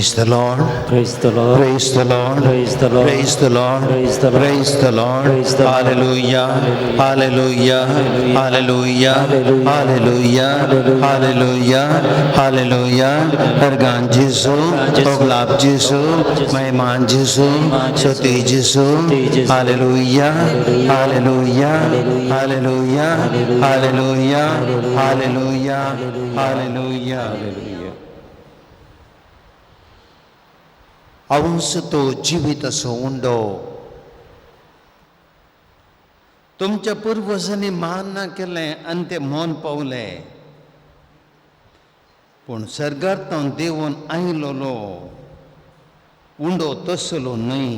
Praise the Lord. Praise the Lord. Praise the Lord. Praise the Lord. Praise the Lord. Praise the Lord. Praise the Lord. Praise the Lord. Hallelujah. Hallelujah. Hallelujah. Hallelujah. Hallelujah. Hallelujah. Hallelujah. हरगान जेसू, ओगलाब जेसू, मेहमान जेसू, सोती जेसू. Hallelujah. Hallelujah. Hallelujah. Hallelujah. Hallelujah. Hallelujah. हांवूच तो जिवीत असो उंडो. तुमच्या पुर्वजांनी मान ना केलें आनी ते मन पावले, पूण सर्गांत देवून आयलोलो उंडो तसलो न्हय.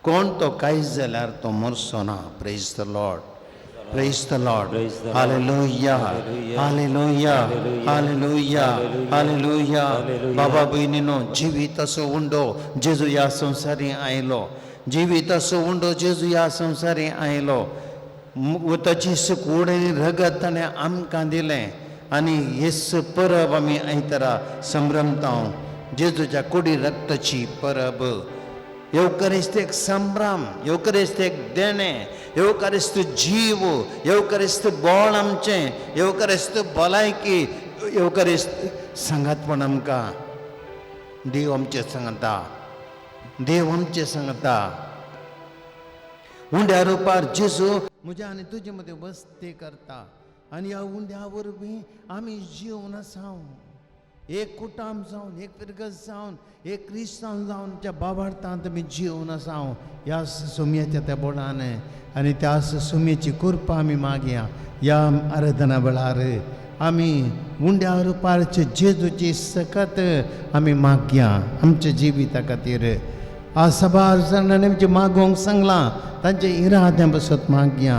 कोण तो कांयच जाल्यार तो मरचो ना. Praise the Lord. Praise the Lord. Praise the Lord. Hallelujah. Hallelujah. Hallelujah. Hallelujah. बाबा भयणीनो, जिवीत असो उंडो जेजू ह्या संवसारी आयलो. जिवीत असो उंडो जेजू ह्या संवसारी आयलो. ताची कूड आनी रगत ताणें आमकां दिलें आनी हेच परब आमी आयतारा संभ्रमता, जेजूच्या कुडी रक्ताची परब. येवकारिस्त एक संभ्रम, येवकारिस्त एक देणें, येवकारिस्त जीव, येवकारिस्त बळ आमचें, येवकारिस्त भलायकी, येवकारिस्त सांगातपण आमकां. देव आमचें सांगता, देव आमचें सांगता. उंड्या रुपार जेजू म्हज्या आनी तुजे मदें वस्ती करता आनी ह्या उंड्या वरवीं आमी जिवन आसा. एक कुटाम जावन, एक फिरगज जावन, एक क्रिस्तांव जावन त्या बाबार्थांत आमी जिवन आसा ह्या सुमयेच्या त्या बोडान. आनी त्या सुमयेची कृपा आमी मागया. ह्या आराधना वेळार आमी उंड्या रुपारचे जेजूची सकत आमी मागया आमच्या जिविता खातीर. आज सबार जाणांनी आमचें मागोवंक सांगलां, तांच्या इराद्यां पासत मागया,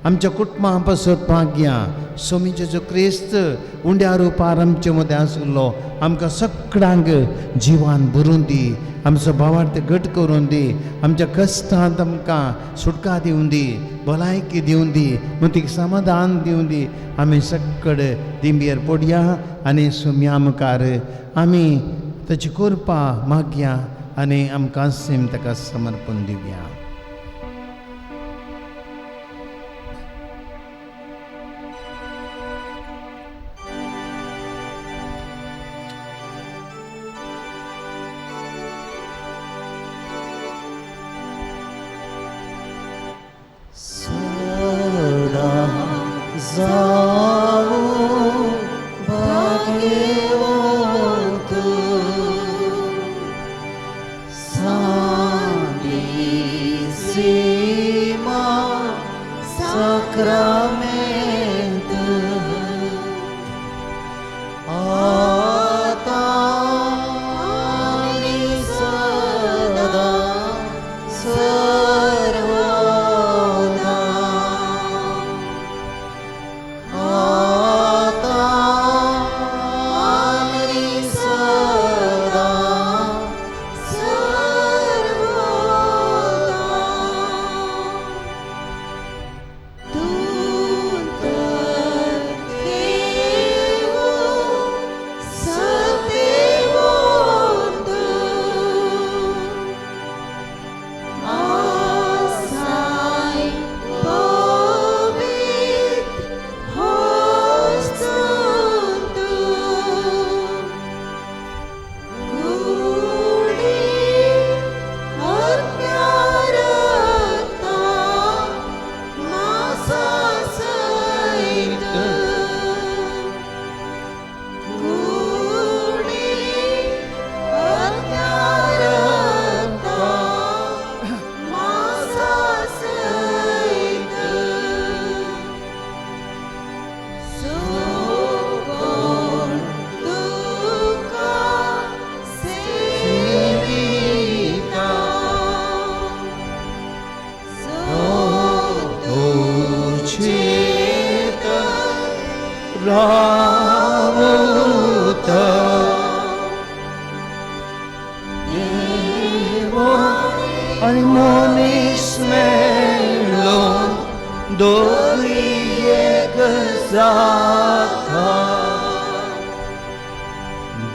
आमच्या कुटुंबां पासत मागया. स्वामी जेजू क्रिस्त उंड्या रुपार आमचे मदें आशिल्लो, आमकां सगळ्यांक जिवान भरून दी, आमचो भावार्थ घट करून दी, आमच्या कश्टांत आमकां सुटका दिवन दी, भलायकी दिवन दी, मतीक समाधान दिवन दी. आमी सगळे दिंबेर पडया आनी सुम्या मुखार आमी ताची कृपा मागया आनी आमकां सेम ताका समर्पण दिवया.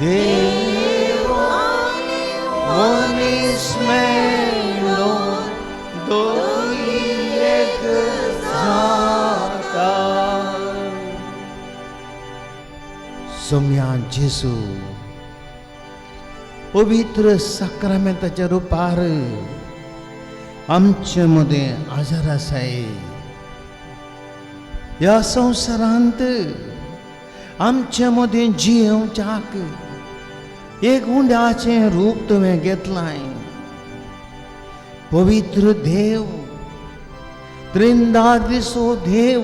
देवा। सोम्या जेजू पवित्र साक्रामेंताच्या रुपार आमचे मदें आजार आसाय. ह्या संवसारांत आमचे मदें जियेवच्याक एक उंड्याचें रूप तुवें घेतलां. पवित्र देव, त्रिंदादिसो देव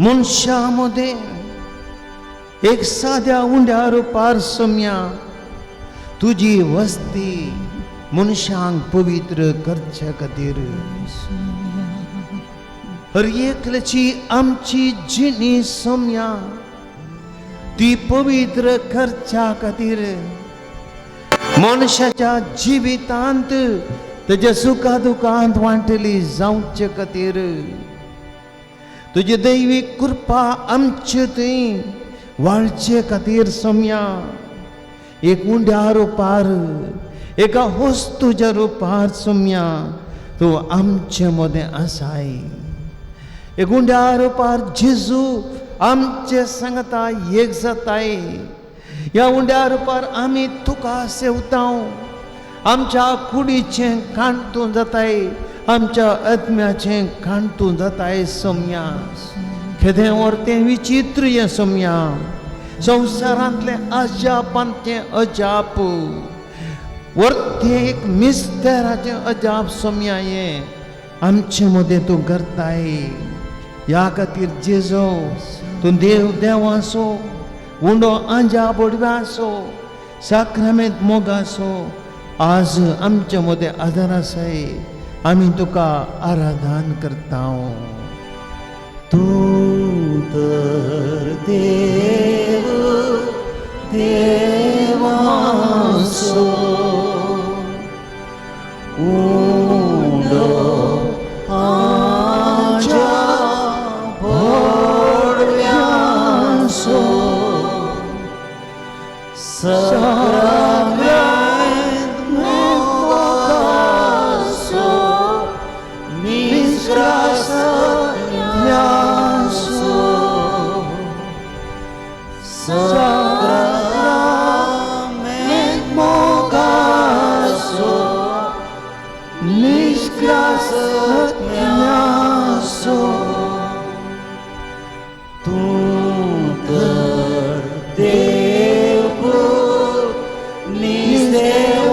मनशा मदें एक साद्या उंड्या रुपार सोम्या तुजी वस्ती मनशांक पवित्र करचे खातीर हर एकल्याची आमची जिणी सोम्या ती पवित्र करच्या खातीर मनशाच्या जिवितांत तेज्या सुखा दुखांत वांटली जावचे खातीर तुजी दैवीक कृपा आमचे थंय वाळचे खातीर सोम्या एक उंड्या रुपार एका वस्तूच्या रुपार सोम्या तूं आमचे मदें आसाय. एक उंड्या रुपार जेजू आमचे सांगता एक जाताय. ह्या उंड्या रुपार आमी तुका सेवता, आमच्या कुडीचें काण तूं जाताय, आमच्या आत्म्याचें काण तूं जाताय सोम्या. केदें व्हर तें विचित्र हें सोम्या, संवसारांतलें अजापांतलें अजाप, वर्तें एक मिस्तेराचें अजाप सोम्या हें आमचे मदें तूं करताय. ह्या खातीर जेजू तूं देव देवाचो, उंडो आंजा बोडव्याचो, साक्रामेंत मोगाचो आज आमचे मदें आदार आसाय. आमी तुका आराधन करता. तूं तर देव देवाचो, उंडो आंजा भोडव्याचो, साक्रामेंत मोगाचो, निस्ग्रासत्याचो, साक्रामेंत मोगाचो, निस्ग्रासत्याचो. तूं तर देव निस्देवाचो,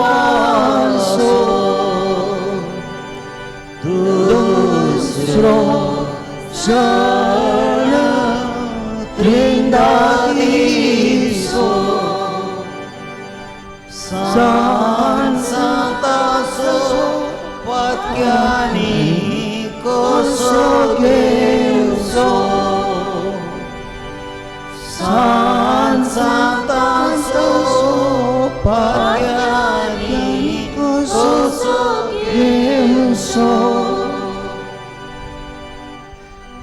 दुसरो शरण त्रिंदादिसो, सान सांतासो पत्यानी कसो घेवचो, सान सांतासो पत्यानी कसो घेवचो.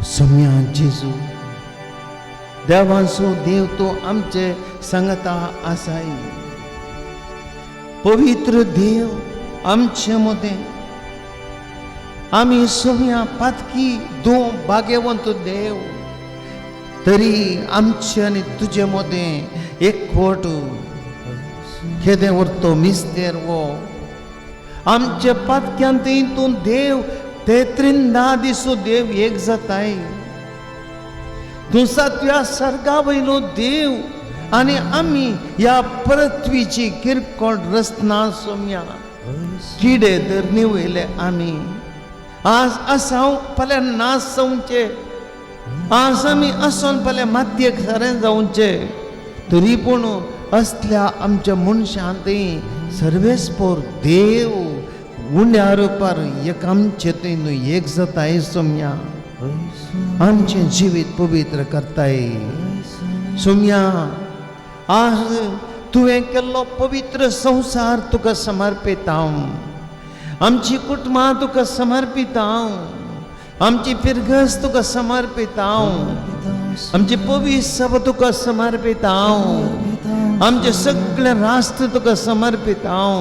सोम्या जेजू देवांचो देव तो आमचे सांगता आसाय. पवित्र देव आमचे मदें आमी सोम्या पातकी दोन भाग्यवंत देव तरी आमचे आनी तुजे मदें एक खोट केदें उरतो मिस्तेर वो आमचे पातक्यांत तूं देव ते त्रिंदा दिसो देव एक जाताय. तूं सातव्या सर्गा वयलो देव आनी आमी ह्या पृथ्वीची किरकोळ रचना सोम्या किडे धरणी वयले आमी आज आसाव फाल्यां नाश जावचे, आज आमी आसोन फाल्यां मातयेक सारें जावचे, तरी पूण असल्या आमच्या मनशांत सर्वेस्पोर देव उंड्या रुपार एक आमचे थंय न्हू एक जाताय सोम्या आमचें जिवीत पवित्र करताय. सोम्या आज तुवें केल्लो पवित्र संवसार तुका समर्पिता हांव, आमची कुटुंबां तुका समर्पिता हांव, आमची फिरगज तुका समर्पिता हांव, आमची पवित्र सभा तुका समर्पिता हांव, आमचें सगळें राष्ट्र तुका समर्पिता हांव,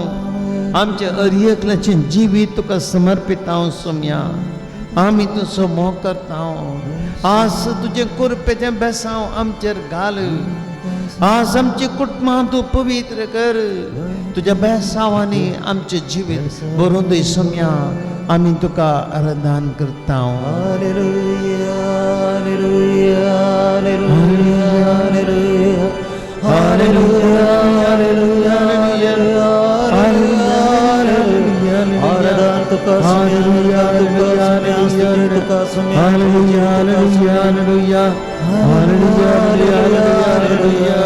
आमचें अरयकल्याचें जिवीत तुका समर्पिता हांव. सोम्या आमी तुजो मोग करता. आज तुजें कुरपेचें बेसांव आमचेर घाल, आज आमची कुटुंबां तूं पवित्र कर, तुज्या बेसांवांनी आमचें जिवीत भरून दी सोम्या, आमी तुका आराधन करता. Hallelujah, hallelujah, hallelujah, hallelujah, hallelujah, hallelujah. आराधन तुका हालेलुया, तुका हालेलुया, हालेलुया, हालेलुया, हालेलुया, हालेलुया,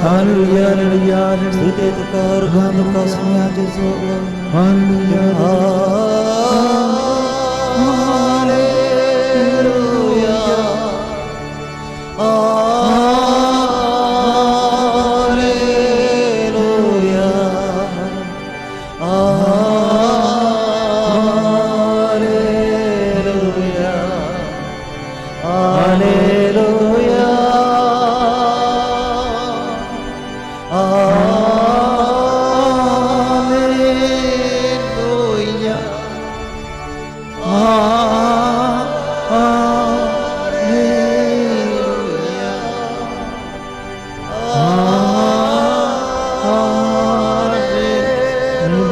हालेलुया, हालेलुया, स्तुती तुका अर्घान तुका सुम्या जेजू. हालेलुया. हालेलुया, हालेलुया, हालेलुया, हालेलुया, हालेलुया, हालेलुया,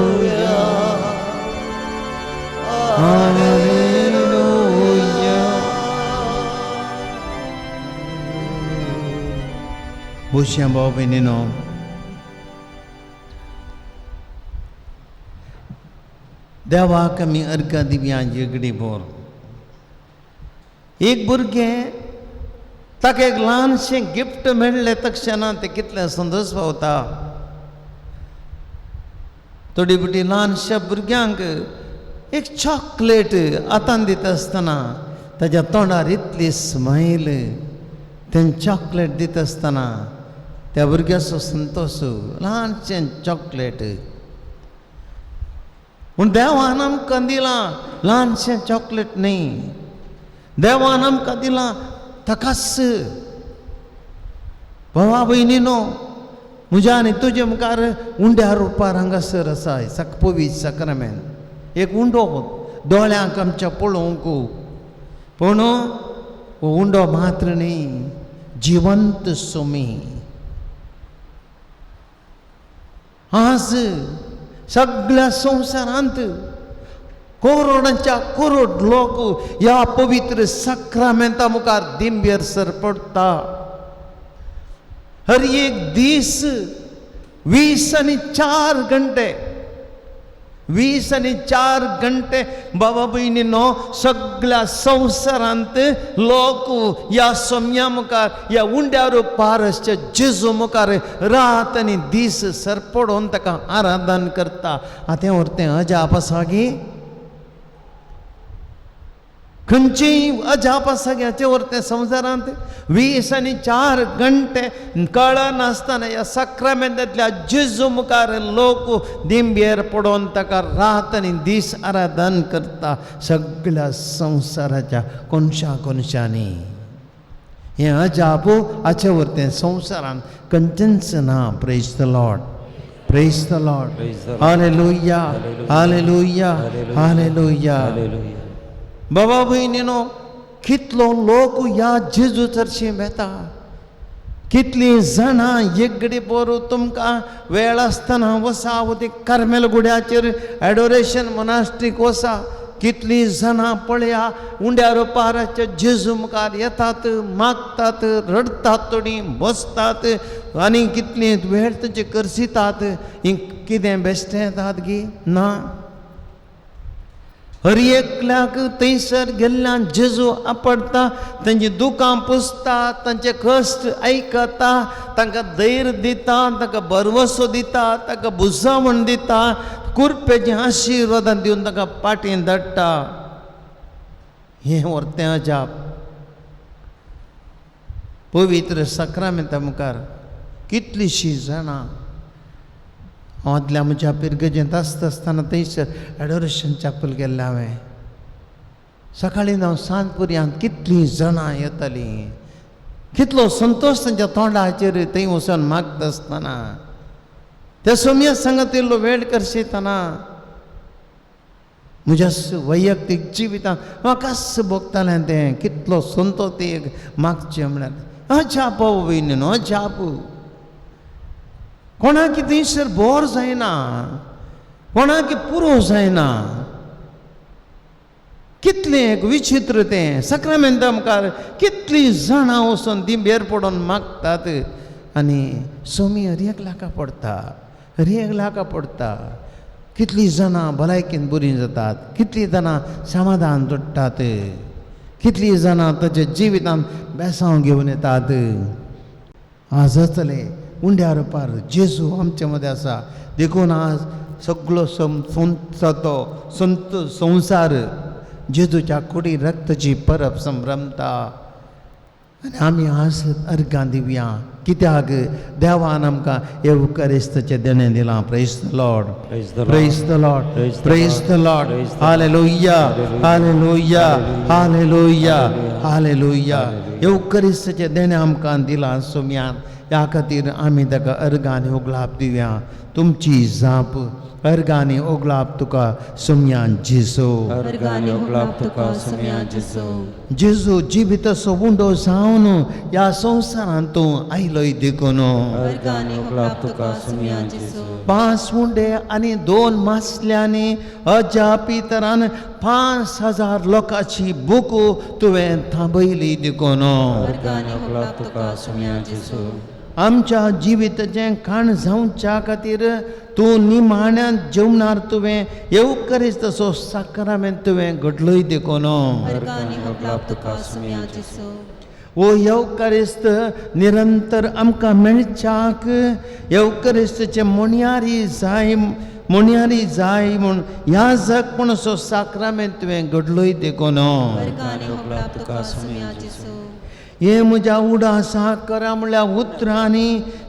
हालेलुया, हालेलुया. भुशा भाव भयणीनो, देवाक आमी अर्घां दिवया झगडी भोर. एक भुरगें ताका एक ल्हानशें गिफ्ट मेळ्ळें तक्षणा तें कितलें संतोश पावता. थोडी भुरगीं ल्हानश्या भुरग्यांक एक चॉकलेट हातान दिता आसतना ताज्या तोंडार इतली स्मायल, तें चॉकलेट दिता आसतना त्या भुरग्याचो संतोश, ल्हानशें चॉकलेट. पूण देवान आमकां दिलां ल्हानशें चॉकलेट न्ही, देवान आमकां दिलां ताकाच. भावा भयणीनो, म्हज्या आनी तुजे मुखार उंड्या रुपार हांगासर आसा पवित्र साक्रामेंत. एक उंडो दोळ्यांक आमच्या पळोवंक, पूण हो उंडो मात्र न्ही, जिवंत सोमी. आज सगळ्या संवसारांत करोडांच्या करोड लोक ह्या पवित्र साक्रामेंता मुखार दिंबेर सर पडटा. हर एक दीस 24 घंटे, 24 घंटे बाबा भयणीनो सगळ्या संवसारांत लोक ह्या सोम्या मुखार, ह्या उंड्या पारसच्या जेजू मुखार रात आनी दीस सरपडोवन ताका आराधन करता. आतां व्हरतें अजाप आसा गी? खंयचीय अजाप आसा गी हाचें व्हरतें संवसारांत 24 घंटे कळनासतना ह्या साक्रामेंतांतल्या जेजू मुखार लोक दिंबेर पडोवन ताका रात आनी दीस आराधन करता सगळ्या संवसाराच्या कोनशा कोनशांनी. हें अजाप हाचें व्हरतें संवसारांत खंयचेंच ना. Praise the Lord, praise the Lord. Hallelujah, hallelujah, hallelujah. बाबा भयणीनो, कितलो लोक ह्या जेजू चर्चीं वेता, कितलीं जाणां एगडी पोरू तुमकां वेळ आसतना वसा ती कार्मेल गुड्याचेर एडोरेशन मोनास्ट्रीक वसा, कितलीं जाणां पळया उंड्या रुपाराच्या जेजू मुखार येतात, मागतात, रडटात, थोडीं बसतात आनी कितलीं वेळ तांचे करसितात. हीं कितें बेश्टें येतात गी? ना. हर एकल्याक थंयसर गेल्ल्यान जेजू आपडटा, तांची दुकां पुसता, तांचे कश्ट आयकता, तांकां धैर्य दिता, तांकां भरवसो दिता, तांकां बुजावण दिता, कुरपेचें आशिर्वादान दिवन तांकां पाटीं धाडटा. हें व्हरतें अजाप पवित्र साक्रामेंता मुखार कितलींशीं जाणां. हांव आदल्या म्हज्या पिरगजेंत आसता आसतना थंयसर एडोरेशन चॅपल गेल्लें हांवें. सकाळीं हांव सांज पर्यंत कितलीं जाणां येतालीं, कितलो संतोश तांच्या तोंडाचेर थंय वचून मागता आसतना, त्या सोम्या सांगत इल्लो वेळ करशितना म्हज्या वैयक्तीक जिवितांत म्हाकाच भोगतालें तें, कितलो संतोश एक मागचें म्हळ्यार अजाप भयणीनो, अजाप. कोणाक थंयसर बोर जायना, कोणाक पुरो जायना. कितलें एक विचित्र तें साक्रामेंता मुखार कितलीं जाणां वचून दिंबेर पडून मागतात आनी सोमी हर एक लाका पडटा, हर एक लाका पडटा. कितलीं जाणां भलायकेन बरीं जातात, कितलीं जाणां समाधान जोडटात, कितलीं जाणां ताच्या जिवितांत बेसांव घेवन येतात. आज जातलें उंड्या रुपार जेजू आमचे मदें आसा. देखून आज सगलो तो संत संवसार जेजूच्या कुडी रक्ताची परब संभ्रमता. आनी आमी आज अर्गां दिवया, कित्याक देवान आमकां येवकारिस्ताचें देणें दिलां. Praise the Lord, praise the Lord, praise the Lord. Hallelujah, hallelujah, hallelujah, hallelujah. येवकारिस्ताचें देणें आमकां दिलां सोम्यान, ह्या खातीर आमी ताका अर्गांनी ओगलाप दिवया. तुमची जाप अर्गांनी ओगलाप तुका सोम्यान जेजू, अर्गांनी ओगलाप तुका सोम्यान जेजू. जेजू जिविताचो उंडो जावन ह्या संवसारांत तूं आयलोय देखून अर्गांनी ओगलाप तुका सोम्यान जेजू. 5 उंडे आनी 2 मासल्यांनी अजापी तरान 5000 लोकांची भूक तुवें थांबयली देखून अर्गांनी ओगलाप तुका सोम्यान जेजू. आमच्या जिविताचें खाण जावच्या खातीर तूं निमाण्यांत जेवणार तुवें येवकारिस्ताचो साक्रामेंत तुवें घडलोय देखून अर्गांनी ओगलाप तुका सोम्यान जेजू. वो येवकारिस्त निरंतर आमकां मेळच्याक येवकारिस्ताचें मोणयारी जाय, मोणयारी जाय म्हूण ह्या जगपण असो साक्रामेंत तुवें घडलोय देखून अर्गांनी ओगलाप तुका सोम्यान जेजू. हे म्हज्या उडासा करा म्हणल्यार उतरांनी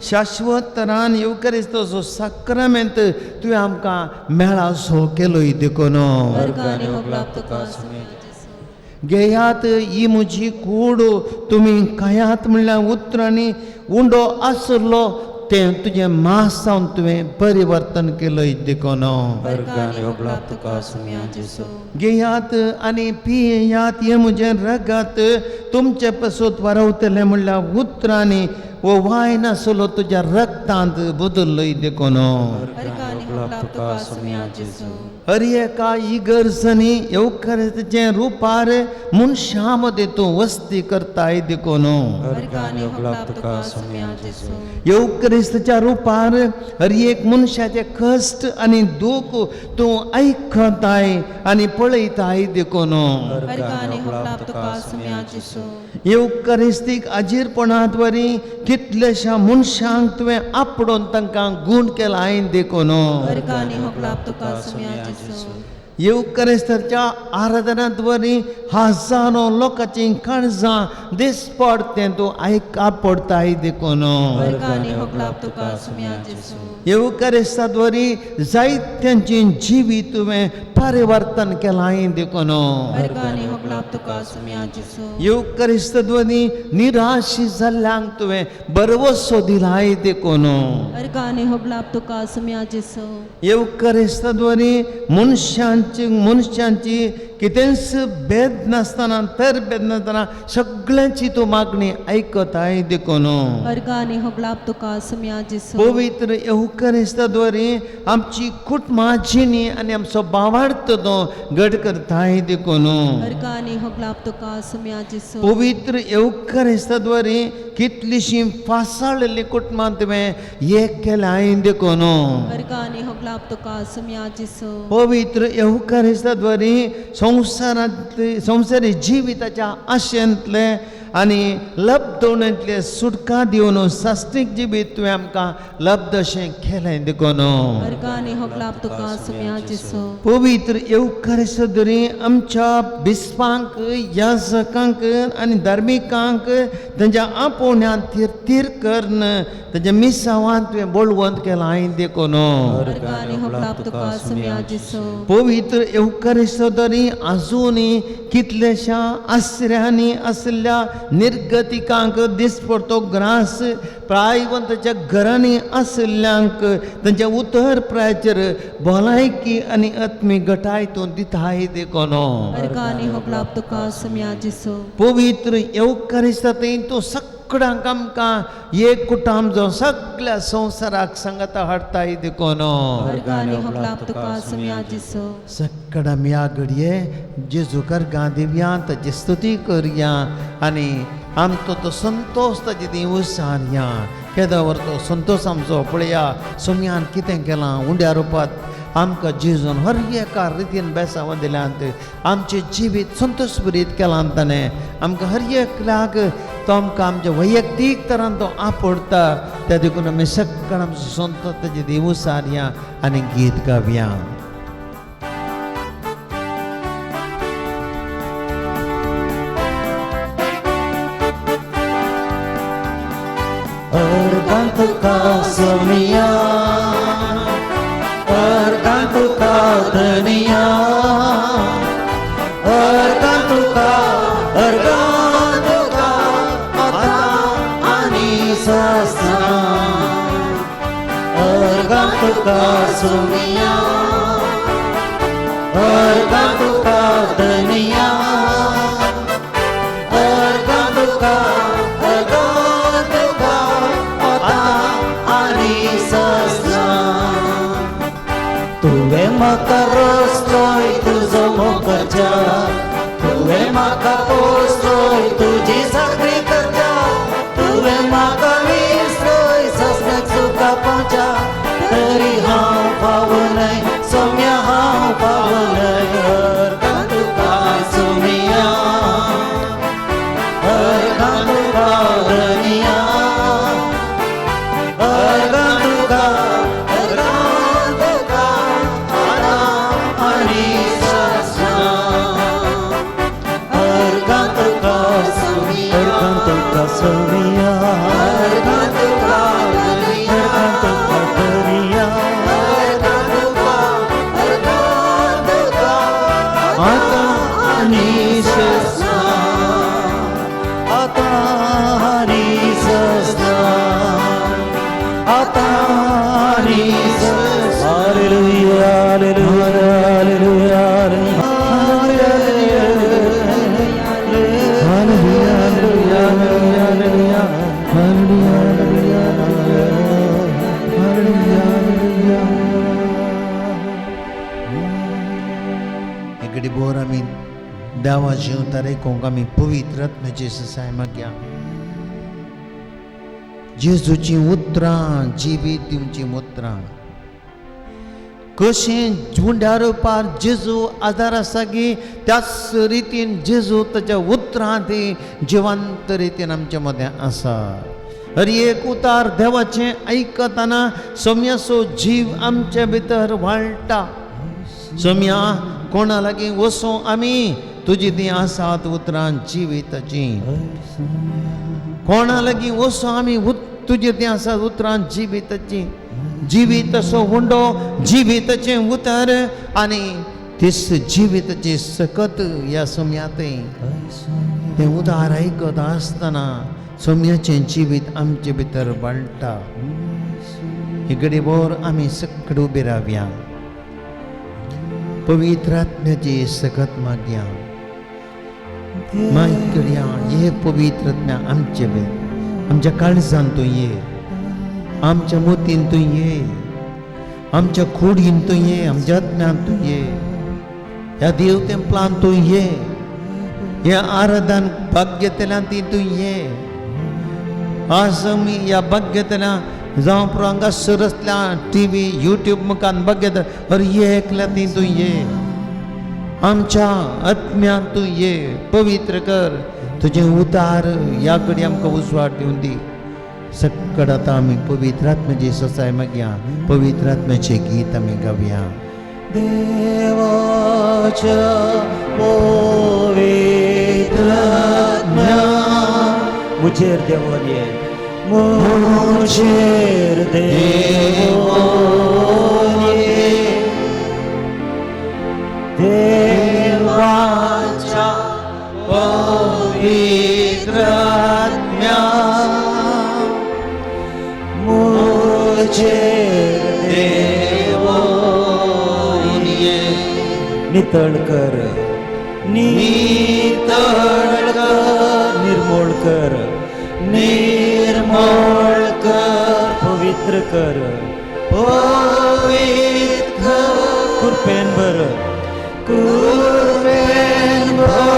शाश्वत तरान येवकारिस्ताचो साक्रामेंत तुवें आमकां मेळासो केलोय देखून अर्गांनी ओगलाप तुका सोम्यान जेजू. घेयात ही म्हजी कूड तुमी खायात म्हणल्यार उतरांनी उंडो आसलो तें तुजें मांस जावन तुवें परिवर्तन केलोय देखून अर्गांनी ओगलाप तुका सोम्यान जेजू. घेयात आनी पियात हें म्हजें रगत तुमचे पसून वारवतलें म्हणल्यार उतरांनी वो वायन आसलो तुज्या रक्तांत बदल्लोय देखून अर्गांनी ओगलाप तुका सोम्यान जेजू. हर एका इगर्जनी येवकारिस्ताचें रुपार मनशां मदें तूं वस्ती करताय देखून अर्गांनी ओगलाप तुका सोम्यान जेजू. येवकारिस्ताच्या रुपार हर एक मनशाचें कश्ट आनी दूख तूं आयकताय आनी पळयताय देखून अर्गांनी ओगलाप तुका सोम्यान जेजू. येवकारिस्तीक आजीरपणांत वरी कितल्याश्या मनशांक तुवें आपडोन तांकां गूण केलाय देखून अर्गांनी ओगलाप तुका सोम्यान जेजू. येवकारिस्ताच्या आराधनांत वरी हजारो लोकांची काळजां दिसपड तें तूं आयक आपडताय देखून अर्गांनी ओगलाप तुका सोम्यान जेजू. येवकारिस्तात वरी जायत्यांची जिवीत तुवें परिवर्तन केलाय देखून अर्गांनी ओगलाप तुका सोम्यान जेजू. येवकारिस्तात वरी निराश जाल्ल्यांक तुवें बरवसो दिलाय देखून अर्गांनी ओगलाप तुका सोम्यान जेजू. येवकारिस्तात वरी मनशांची कितेंच भेद नासतना तर भेद नासतना सगळ्यांची तूं मागणी आयकताय देखून अर्गांनी ओगलाप तुका सोम्यान जेजू. पवित्र येवकारिस्ता वरी आमची कुटुंबा जिणी आनी आमचो भावार्थ तो घट करताय देखून अर्गांनी ओगलाप तुका सोम्यान जेजू. पवित्र येवकारिस्ता वरी कितलीशीं फासाळिल्लीं कुटुंबां तुवें एक केलाय देखून अर्गांनी ओगलाप तुका सोम्यान जेजू. पवित्र येवकारिस्ता वरी संवसारांतले संवसारी जिविताच्या आशेंतले आनी लब्धवणेंतले सुटका दिवन साश्टीक जिवीत तुवें आमकां लब्ध अशें केलें देखून अर्गांनी होगलाप तुका सुम्या जेसू. पवित्र येवकारिस्त वरी आमच्या बिस्पांक याजकांक आनी धार्मिकांक तांच्या आपोवण्यांत थीर थीर करून तांच्या मिसावांत तुवें बळवंत केलां देखून अर्गांनी होगलाप तुका सुम्या जेसू. पवित्र येवकारिस्त वरी आजुनूय कितल्याश्या आसऱ्यांनी आशिल्ल्या निर्गतिकांक दिसपडतो ग्रास प्रायवंताच्या घरांनी आशिल्ल्यांक तांच्या उतर प्रायचेर भलायकी आनी आत्मीक गटाय तूं दिताय देखून अर्गांनी होगलाप तुका सुम्या जेसू. पवित्र येवकारिस्ता थंय तूं सगळ्यांक आमकां एक कुटाम जावन सगळ्या संवसाराक सांगाता हाडताय देखून सगळ्या आमी ह्या घडये जेजू कर्गां दिवया, ताची स्तुती करया आनी आमचो तो संतोश ताची ती उसारया. केदो तो संतोश आमचो पळया सोम्यान कितें केलां उंड्या रुपांत आमकां जेजून हर एका रितीन बेसांव दिल्यांत, आमचें जिवीत संतोशभरीत केलां ताणें. आमकां हर एकल्याक तो आमकां आमच्या वैयक्तीक तरान तो आपडटा. त्या देखून आमी सगळ्या आमचो संतोश ताची ती उसारया आनी गीत गावया. अर्गां तुका सोमिया, अर्गां तुका धनिया, अर्गां तुका, अर्गां तुका आतां आनी सस्ना. अर्गां तुका सोमिया, अर्गां तुका धनिया, अर्गां तुका, अर्गां तुका आतां आनी सस्ना. तुवें म्हाका रसलोय तुजो मोगाच्या, तुवें म्हाका पोसलोय तुजी साकरी करच्या, तुवें म्हाका विसलोय ससण्याक सुखा पावच्या, तरी हांव पावनय सोम्या, हांव पावनय. अर्गां तुका सोमिया, अर्गां तुका धनिया, अर्गां तुका, अर्गां तुका आतां आनी सस्ना. अर्गां तुका सोमिया, अर्गां तुका सोमिया, अर्गां तुका धनिया, अर्गां तुका धनिया, अर्गां तुका, अर्गां तुका आतां आनी सस्ना, आतां आनी सस्ना, आतां आनी सस्ना. Hallelujah, hallelujah, hallelujah, hallelujah, hallelujah, hallelujah, hallelujah. इकडे बोर आमी देवाची उतार आयकूंक आमी पवित्र आत्म्याची ससाय मागया. जेजूचीं उतरां जिवीत दिवचीं उतरां कशें उंड्या रुपार जेजू आदार आसा की त्याच रितीन जेजू ताच्या उतरां ती जिवंत रितीन आमच्या मदें आसा. हर एक उतार देवाचें आयकतना सोम्याचो जीव आमचे भितर वाळटा. सोम्या कोणा लागीं वचूं आमी तुजी तीं आसात उतरां जिविताचीं. कोणा लागीं वचूं आमी तुजी तीं आसात उतरां जिविताचीं. जिवीत असो हुंडो जिविताचें उतर आनी तीस जिविताची सकत ह्या सोम्यांतय तें उदार आयकत आसतना सोम्याचें जिवीत आमचे भितर वाडटा. ही घडीभर आमी सगळे उबी रावया, पवित्र आत्म्याची सकत मागया. मागीर करया हे पवित्र आत्म्या आमचे भितर, आमच्या काळजान तूं ये, आमच्या मोतीन तूं ये, आमच्या कुडीन तूं ये, आमच्या आत्म्यान तूं ये, ह्या देव तेंपलान तूं ये, ह्या आराधन भाग्यतल्यान ती तूं ये. आज आमी ह्या भाग्यतल्या जावं पुरो हांगासर आसल्या टी व्ही युट्यूब मुखान भाग्यता हर एकल्या ती तूं ये, आमच्या आत्म्यान तूं ये, पवित्र कर तुजें उतार ह्या कडेन आमकां उजवाड दिवन दी. सगळं आतां आमी पवित्र आत्म्याची ससाय मागया, पवित्र आत्म्याचें गीत आमी गावया. देवाच्या पवित्र आत्म्या मुझेर देवोन ये, मुझेर देवोन ये, देवाच्या पवित्र आत्म्या मुझेर देवोन ये. नितळ कर, नितळ कर, निर्मूळ कर, निर्मळ कर, पवित्र कर, पवित्र कृपेन भर, कृपेन भर.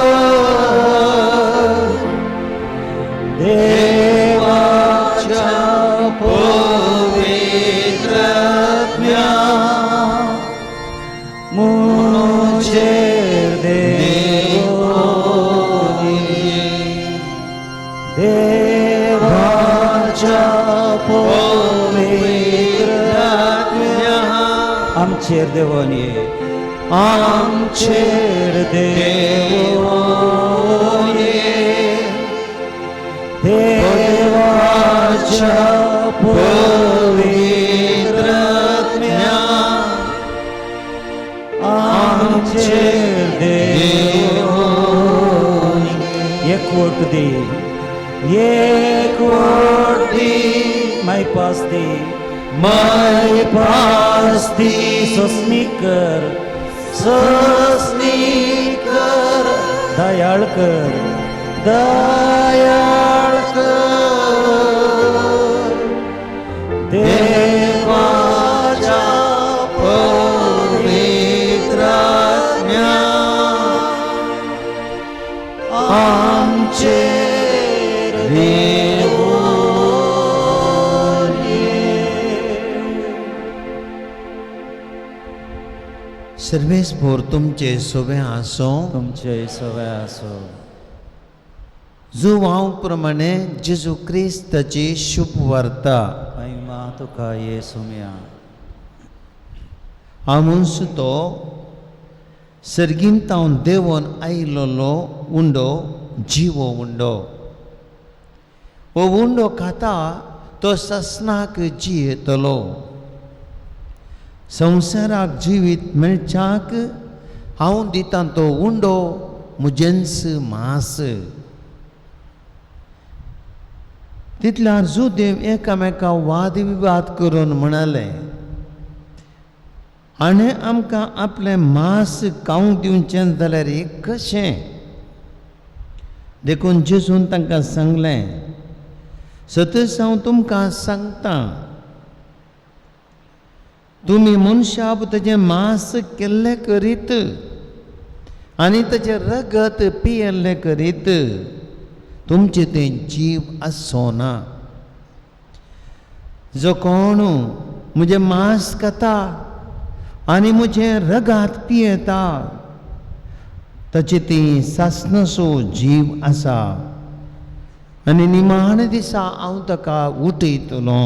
देवाच्या पवित्र आत्म्या मुझेर देवोनी, देवाच्या पवित्र आत्म्या आमचेर देवोनी, आमचेर देवोनी, देवाच्या पवित्र आत्म्या आमचेर देवोनी. एकवट दी, एकवट दी, मायपास दी, मायपास दी, सोसणी कर, सोसणी कर, दयाळ कर, दयाळ कर. देवाच्या पवित्र आत्म्या आमचेर देवोनी. सर्वेस्पोर तुमचे सोबे आसो, तुमचे सवय आसो. जुवांव प्रमाणे जेजू क्रिस्ताची शुभ वार्ता. महिमा तुका येसुम्या. हांवूच तो सर्गींतावन देंवन आयिल्लो उंडो, जिवो उंडो. हो उंडो खाता तो ससनाक जियेतलो. संवसाराक जिवीत मेळच्याक हांव दितां तो उंडो म्हजेंच मांस. तितल्यार जुदेव एकामेका वाद विवाद करून म्हणाले, आनी आमकां आपलें मांस खावंक दिवचें जाल्यार कशें? देखून जेजून तांकां सांगलें, सतच हांव तुमकां सांगतां, तुमी मनशाक ताजें मांस केल्लें करीत आनी ताजें रगत पियेल्लें करीत तुमचें तें जीव आसचो ना. जो कोण म्हजें मांस खाता आनी म्हजें रगात पियेता ताचें ती सासणाचो जीव आसा आनी निमाण्या दिसा हांव ताका उठयतलो.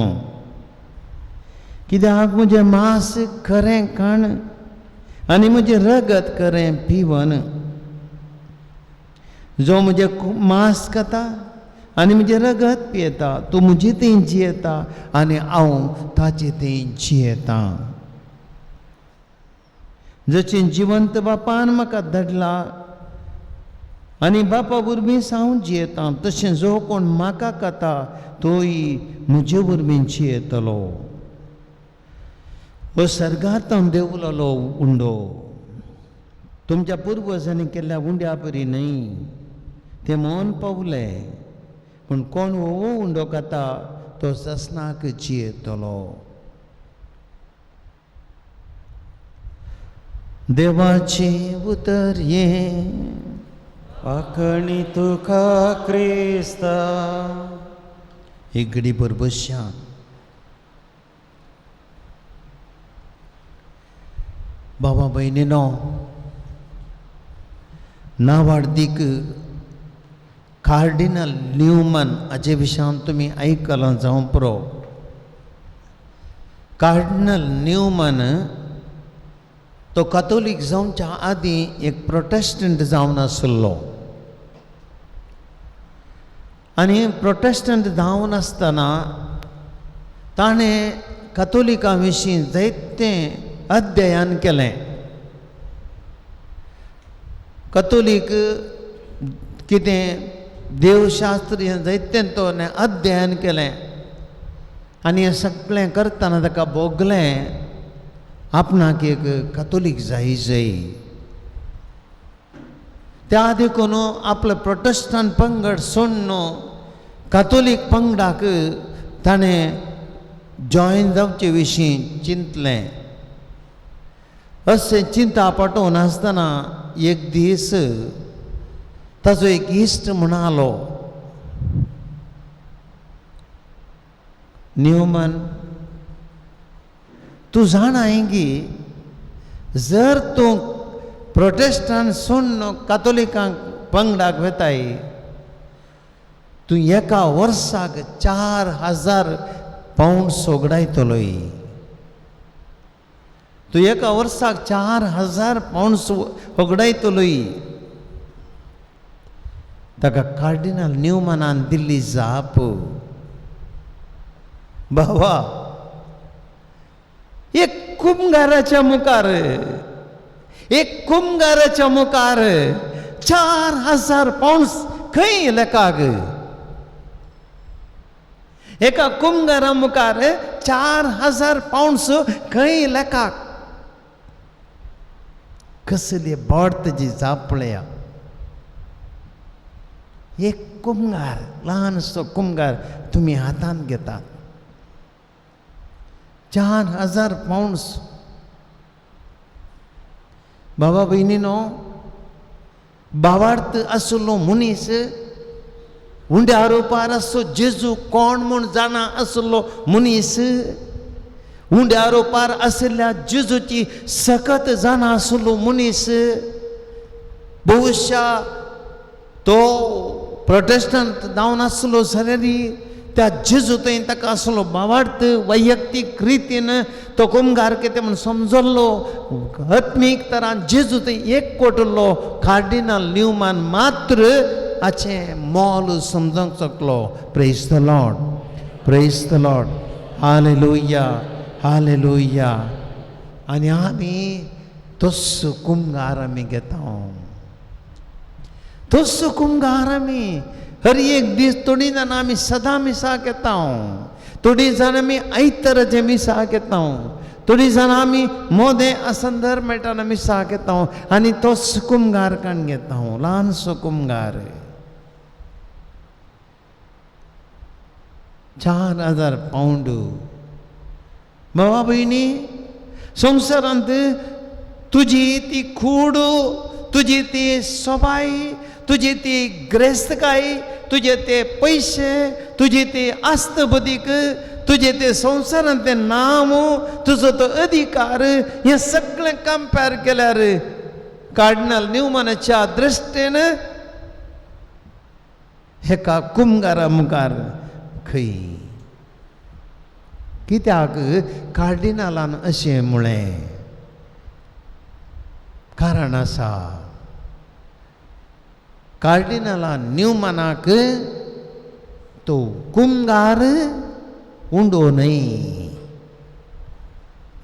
कित्याक म्हजें मांस खरें खाण आनी म्हजें रगत खरें पिवन. जो म्हजें मांस खाता आनी म्हजें रगत पियेता तो म्हजे थंय जियेता आनी हांव ताचे थंय जियेतां. जशें जिवंत बापान म्हाका धाडला आनी बापा वरवीं हांव जियेतां, तशें जो कोण म्हाका खाता तोय म्हजे वरवीं जियेतलो. हो सर्गांत देंवलेलो उंडो तुमच्या पुर्वजांनी केल्ल्या उंड्या परी न्हय, ते मौन पावले, पूण कोण हो उंडो खाता तो ससनाक जियेतलो. देवाचें उतर हें. आखणी तुका क्रिस्ता. एक घडी भर बसया. बाबा भयणीनो, नावाडदीक कार्डिनल न्यूमन हाचे विशयान तुमी आयकलां जावं पुरो. कार्डिनल न्यूमन तो कातोलीक जावच्या आदीं एक प्रोटेस्टंट जावन आसलो आनी प्रोटेस्टंट जावन आसतना ताणें कातोलिकां विशीं जायतें अध्ययन केलें. कातोलीक कितें देवशास्त्र हें जायतें तो अध्ययन केलें आनी हें सगळें करतना ताका भोगलें आपणाक एक कातोलीक जाय जाय. त्या देखून आपलो प्रोटेस्टंट पंगड सोडून कातोलीक पंगडाक ताणें जॉयन जावचे विशीं चिंतलें. अशें चिंता पटोवन आसतना एक दीस ताचो एक इश्ट म्हणालो, न्यूमन, तूं जाणाय की जर तूं प्रोटेस्टंट सोडून कातोलिकांक पंगडाक वेताय, तूं एका वर्साक 4000 पावंड सोगडायतलोय. तूं एका वर्साक 4000 पावंड होगडायतलोय. ताका कार्डिनल न्यूमनान दिल्ली जाप, बाबा, एक कुमगाराच्या मुखार, एक कुमगाराच्या मुखार 4000 पावंड खंय लेखाक? एका कुमगारा मुखार 4000 पावंड खंय लेखाक? कसली बोट तेजी जाप पळया. एक कुमगार, ल्हानसो कुमगार तुमी हातांत घेतात, 4000 पावंड्स. बाबा भयणीनो, बावार्थ आशिल्लो मनीस, उंड्या रुपार आसचो जेजू कोण म्हूण जाणा आशिल्लो मनीस, उंड्या रुपार आशिल्ल्या जेजूची सकत जाणा आशिल्लो मनीस, बहुशा तो प्रोटेस्टंट जावन आसलो जाल्यार त्या जेजू थंय ताका आसलो बावार्थ वैयक्तीक रितीन तो कुमगार कितें म्हूण समजल्लो. आत्मीक तरान जेजू थंय एक कोटलो. कार्डिनल न्यूमन मात्र हाचें मोल समजूंक शकलो. Praise the Lord, praise the Lord, hallelujah, hallelujah. आनी आमी तस्सो कुमगार आमी घेता, तस्सो कुमगार आमी हर एक दीस. थोडीं जाणां आमी सदां मिसाक येता, थोडीं जाणां आमी आयताराचें मिसाक येता, थोडीं जाणां आमी मोदें आसंदर मेळटाना मिसाक येता आनी तोच कुमगार काण घेता, ल्हानसो कुमगार. 4000 पावंड. बाबा भयणी, संवसारांत तुजी ती कूड, तुजी ती सोबाय, तुजी ती ग्रेस्तकाय, तुजे ते पयशे, तुजी ती आस्त बदीक, तुजे ते संवसारांतलें नांव, तुजो तो अधिकार, हें सगळें कंपेर केल्यार कार्डिनल न्यूमनाच्या दृश्टीन हेका कुमगारा मुखार खंय? कित्याक कार्डिनलान अशें म्हळें? कारण आसा, कार्डिनलान न्यूमनाक तो कुमगार उंडो न्हय,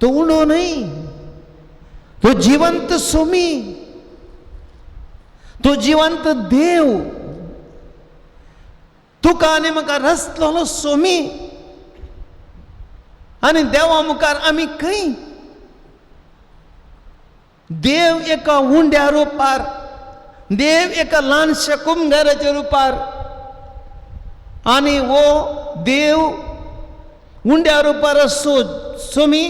तो उंडो न्हय, तो जिवंत सोमी, तो जिवंत देव. तुका आनी म्हाका रचलोलो सोमी, आनी देवा मुखार आमी खंय? देव एका उंड्या रुपार, देव एका ल्हानशा कुमगाराच्या रुपार, आनी हो देव उंड्या रुपार आसो सोमी,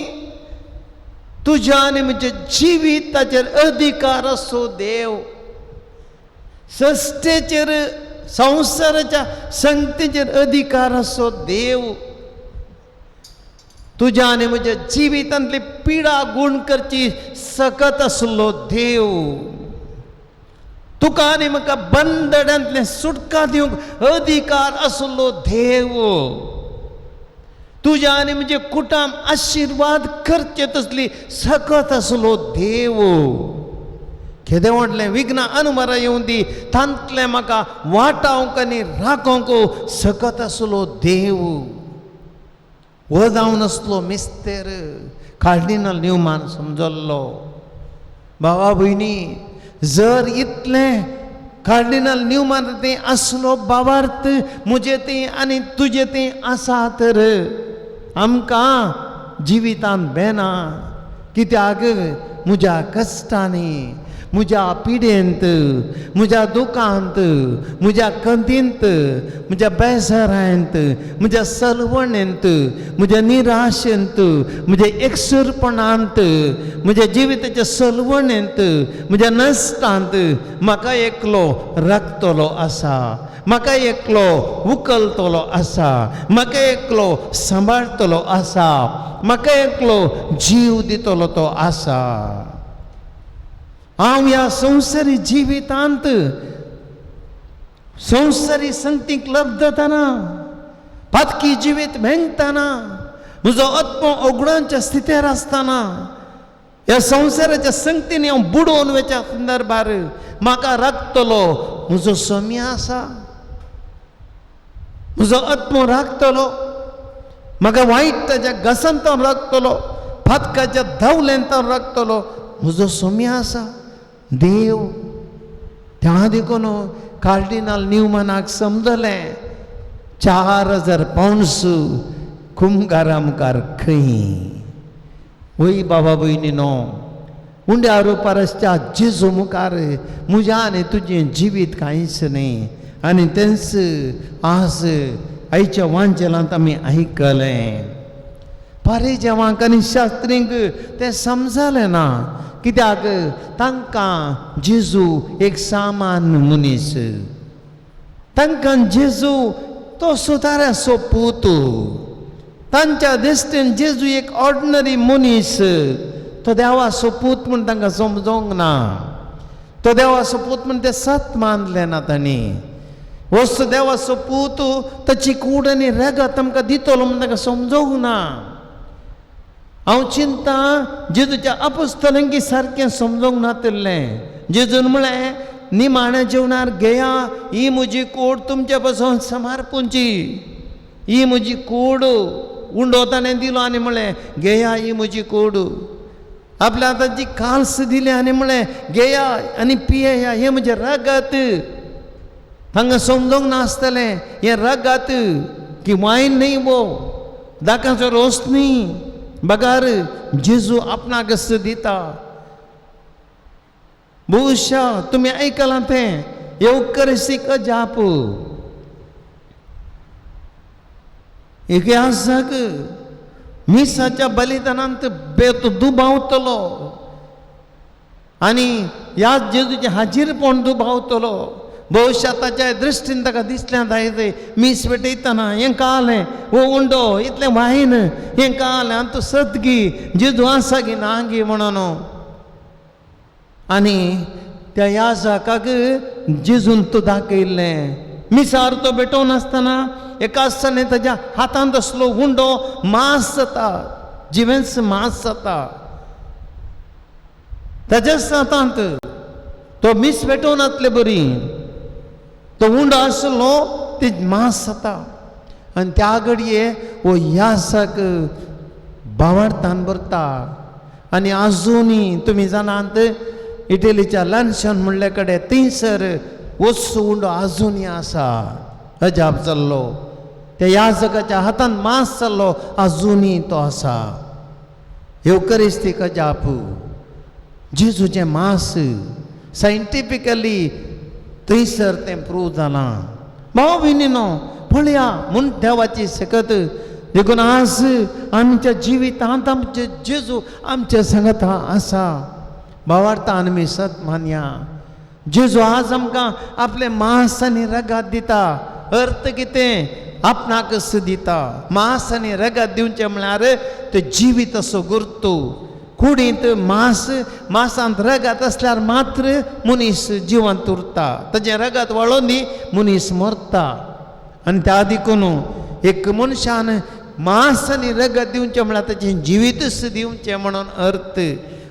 तुज्या आनी म्हज्या जिविताचेर अधिकार आसो देव, सश्टेचेर, संवसाराच्या संगतीचेर अधिकार आसो देव, तुज्या आनी म्हज्या जिवितांतली पिडा गूण करची सकत आसलो देव, तुका आनी म्हाका बंदड्यांतलें सुटका दिवंक अधिकार आसलो देव, तुज्या आनी म्हजे कुटाम आशिर्वाद करचे तसली सकत आसलो देव. केदें व्हडलें विघ्न अनुमारा येवन दी, तांतलें म्हाका वाटावंक आनी राखोवंक सकत आसलो देव. हो जावन आसलो मिस्तेर कार्डिनल न्यूमान समजल्लो. भावा भयणी, जर इतलें कार्डिनल न्यूमान तें आसलो बावार्थ म्हजें तें आनी तुजें तें आसा तर आमकां जिवितांत बेना. कित्याक म्हज्या कश्टांनी, म्हज्या पिडेंत, म्हज्या दुखांत, म्हज्या कंतींत, म्हज्या बेजारांत, म्हज्या सलवणेंत, म्हज्या निराशेंत, म्हज्या एकसुरपणांत, म्हज्या जिविताच्या सलवणेंत, म्हज्या नश्टांत म्हाका एकलो राखतलो आसा, म्हाका एकलो उखलतलो आसा, म्हाका एकलो सांबाळतलो आसा, म्हाका एकलो जीव दितलो तो आसा. हांव ह्या संवसारी जिवितांत संवसारी संगतीक लब्धतना, पातकी जिवीत भेंगतना, म्हजो आत्मो अवगुणांच्या स्थितीर आसतना, ह्या संवसाराच्या संगतीन हांव बुडोवन वयच्या संदर्भार म्हाका राखतलो म्हजो स्वामी आसा, म्हजो आत्मो राखतलो, म्हाका वायट ताच्या घासांत राखतलो, फातकाच्या धांवल्यांत राखतलो म्हजो स्वामी आसा देव. त्या देखून कार्डिनाल न्यूमनाक समजलें 4000 पावंड्स कुमगारा मुखार खंय. वय बाबा भयणीनो, उंड्या रुपारसच्या जेजू मुखार म्हज्या आनी तुजें जिवीत कांयच न्ही. आनी तेंच आज आयच्या वांजेलांत आमी आयकलें. पारेजेवांक आनी शास्त्रींक तें समजलें ना, कित्याक तांकां जेजू एक सामान्य मनीस, तांकां जेजू तो सुदाऱ्याचो पूत, तांच्या दृश्टीन जेजू एक ऑर्डिनरी मनीस, तो देवाचो पूत म्हूण तांकां समजोंक ना, तो देवाचो पूत म्हूण ते सत मानलें ना तांणी. वस्त देवाचो पूत ताची कूड आनी रगत आमकां दितलो म्हूण तांकां समजोंक ना. हांव चिंता जेजूच्या अपुस्तलांकी सारकें समजोंक नातिल्लें. जेजून म्हळें निमाण्या जेवणार घेया ही म्हजी कूड तुमच्या पासून समारपुची, ही म्हजी कूड. उंडो ताणें दिलो आनी म्हळें घेया ही म्हजी कूड. आपल्या हाताची काल्स दिली आनी म्हळें घेया आनी पियेया हें म्हजें रगत. हांगा समजोंक नासतलें हें रगत की वायन न्ही वो, दाकाचो रोस न्ही, बगार जेजू आपणाक दिता. बहुशा तुमी आयकलां तें येवकरिस्तीक अजाप. इतिहासाक मिसाच्या बलिदानांत बेत दुबावतलो आनी ह्या जेजूचें हाजीरपण दुबावतलो. बहुशा ताच्या दृश्टीन ताका दिसलें जायत मीस पेटयतना हें कळ्ळें हो उंडो इतलें वायन हें कळ्ळें आनी तूं सत गी जेजू आसा गी ना गी म्हणून. आनी त्या याजकाक जेजून तो दाखयल्लें मिसार तो भेटोवन आसतना एका आसतना ताज्या हातांत आसलो उंडो मांस जाता, जिवेंच मांस जाता ताज्याच हातांत. तो मीस पेटोवन आसले बरी तो उंडो आसलो ते मांस जाता. आनी त्या घडये हो याजक बावडतान भरता. आनी आजुनूय तुमी जाणात इटलीच्या लांशन म्हणल्या कडेन थंयसर वचो उंडो आजुनूय आसा. अजाप जाल्लो त्या याजकाच्या हातान मांस जाल्लो आजुनूय तो आसा. येवकरिस्तीक अजाप. जेजूचें मांस सायंटिफिकली थंयसर तें प्रूव जालां. भाव भयणीनो पळया म्हूण देवाची शकत. देखून आज आमच्या जिवितांत आमचे जेजू आमच्या सांगता आसा. भावार्थान आमी सत मानया. जेजू आज आमकां आपलें मांस आनी रगत दिता. अर्थ कितें? आपणाकच दिता. मांस आनी रगत दिवचें म्हळ्यार तें जिवीत असो गुर्तू. कुडींत मांस, मांसांत रगत आसल्यार मात्र मनीस जिवंत उरता. ताजें रगत वळोन दी मनीस मरता. आनी त्या देखून एक मनशान मांस आनी रगत दिवचें म्हळ्यार ताचें जिवीतच दिवचें म्हणून अर्थ.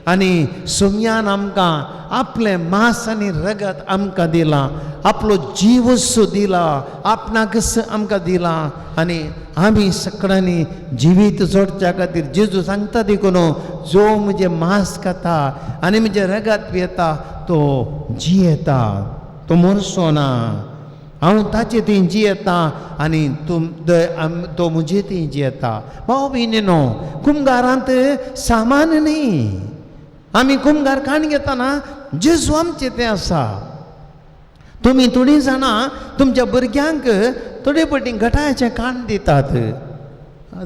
आनी सोम्यान आमकां आपलें मांस आनी रगत आमकां दिलां, आपलो जीवच दिला, आपणाकच आमकां दिला. आनी आमी सगळ्यांनी जिवीत जोडच्या खातीर जेजू सांगता देखून जो म्हजें मांस खाता आनी म्हजें रगत पियेता तो जियेता, तो मरचो ना. हांव ताचे थंय जियेता आनी तो म्हजे थंय जियेता. भाव भयणीनो, कुमगारांत सामान्य न्ही. आमी कुमगार काण घेतना जेजू आमचें तें आसा. तुमी थोडीं जाणां तुमच्या भुरग्यांक थोडे पटी घटायाचें काण दितात,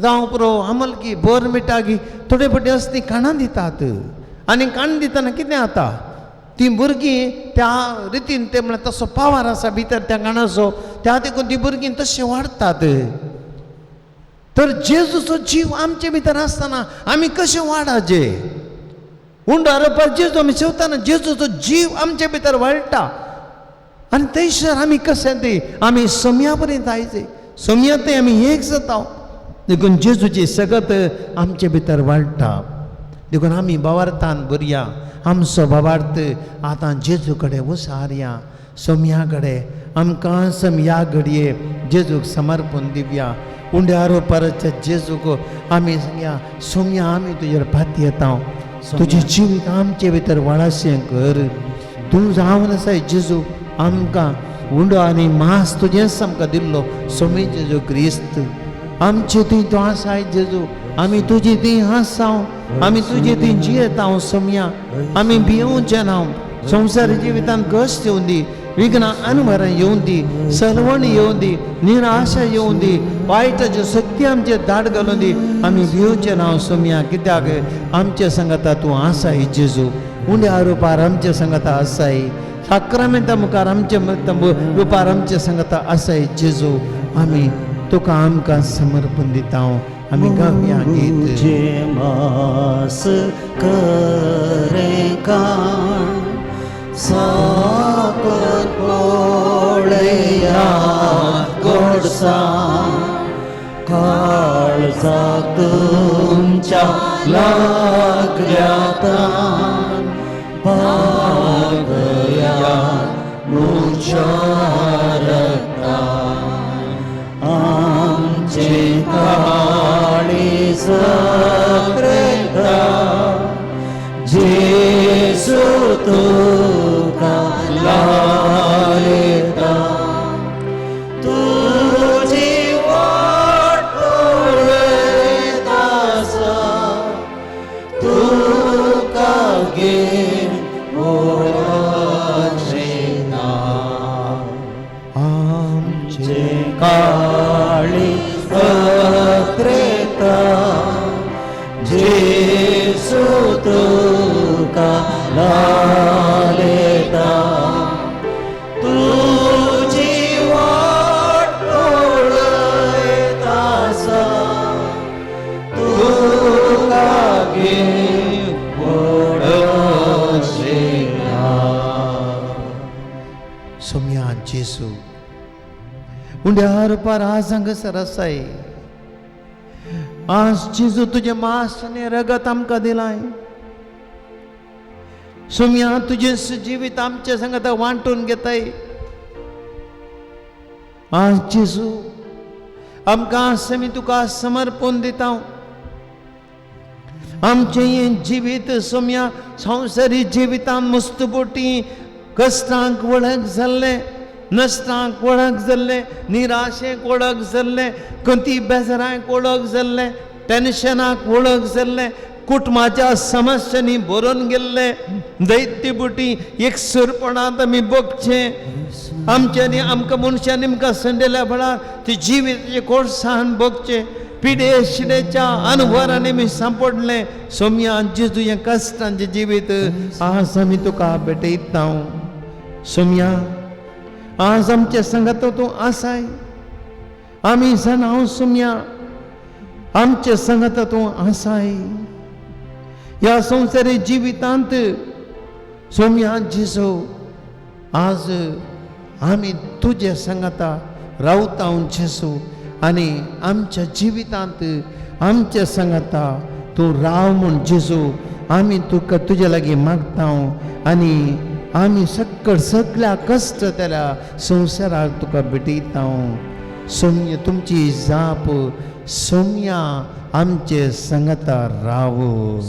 जावं पुरो अमलकी बोरमिटागी थोडे पटी असलीं काणां दितात. आनी काण दितना कितें जाता, तीं भुरगीं त्या रितीन ते म्हळ्यार तसो पावर आसा भितर त्या काणाचो, त्या देखून तीं भुरगीं तशें वाडटात. तर जेजूचो जीव आमचे भितर आसतना आमी कशें वाडाचे? उंडो आरोपार जेजू आमी जेवताना जेजूचो जीव आमचे भितर वाडटा आनी थंयसर आमी कशें ते आमी सम्या पर्यंत आयचे, सम्या ते आमी एक जाता. देखून जेजूची सगत आमचे भितर वाडटा. देखून आमी भावार्थान भरया, आमचो भावार्थ आतां जेजू कडेन उसारया, सोम्या कडेन आमकां सम्या घडये जेजूक समर्पण दिवया. उंड्या रोपाराच्या जेजूक आमी सांगया, सोम्या आमी तुजेर पाती येता, तुजें जिवीत आमचे भितर वाडाशें कर. तूं जावन आसाय जेजू, आमकां उंडो आनी मांस तुजेंच आमकां दिल्लो सोमी जेजू क्रिस्त. आमचे थंय तूं आसाय जेजू, आमी तुजी थंय आसाव, आमी तुजे थंय जियेता सोम्या, आमी भियोवचें ना. संवसार जिवितांत कश्ट येवं दी, विघ्नां अनवरां येवं दी, सलवण येवं दी, निराशा येवं दी, वायटाच्यो शक्ती आमचे दाट घालूं दी, आमी भियोवचें ना सोम्या. कित्याक आमचे सांगाता तूं आसाय जेजू. उंड्या रुपार आमचे सांगाता आसाय, साक्रामेंता मुखार आमचे रुपार आमचे सांगाता आसाय जेजू. आमी तुका आमकां समर्पण दिता. आमी गावया गीत. मास करे काण साकत पोळया गोडसाण काळजाक तुमच्या लागल्या तान भागया मुच्या रक्तान आमचे काळीज प्रेता जेजू तुका लायता तुजी वाट पळयता आसा तुका घेवन वचचें ना. आमचे काळीज प्रेता जेजू तुका लायता तुजी वाट पळयता आसा तुका घेवन वचचें ना. सोम्या जेजू उंड्या रुपार आज हांगासर आसाय. आज जेजू तुजें मांस आनी रगत आमकां दिलाय. सोम्या तुजें जिवीत आमच्या सांगाता वांटून घेताय. आज जेजू आमकां आमी तुका समर्पण दिता. आमचें हें जिवीत सोम्या संवसारी जिवितान मस्तपोटी कश्टांक वळख जाल्लें, नश्टांक वळख जाल्लें, निराशेक वळख जाल्लें, खंती बेजारांक वळख जाल्लें, टेन्शनाक वळख जाल्लें, कुटुंबाच्या समस्यांनी भरून गेल्लें, दैत्यबुटी एकसुरपणांत आमी भोगचें. आमच्यांनी आमकां मनशांनी आमकां संडेल्या वेळार ती जिवीत कोळसान भोगचें, पिडे शिडेच्या अनवरांनी आमी सांपडलें. सोम्या जेजू हें कश्टांचें जिवीत आज आमी तुका भेटयता. सोम्या आज आमच्या सांगात तूं आसाय, आमी जाणां सोम्या आमच्या सांगात तूं आसाय. ह्या संवसारी जिवितांत सोम्या जेजू आज आमी तुजे सांगाता रावता जेजू, आनी आमच्या जिवितांत आमच्या सांगाता तूं राव म्हूण जेजू आमी तुका तुजे लागीं मागता. आनी आमी सक्कड सगळ्या कश्ट त्या संवसाराक तुका भेटयता. सोम्या तुमची जाप सोम्या आमचे सांगाता राव.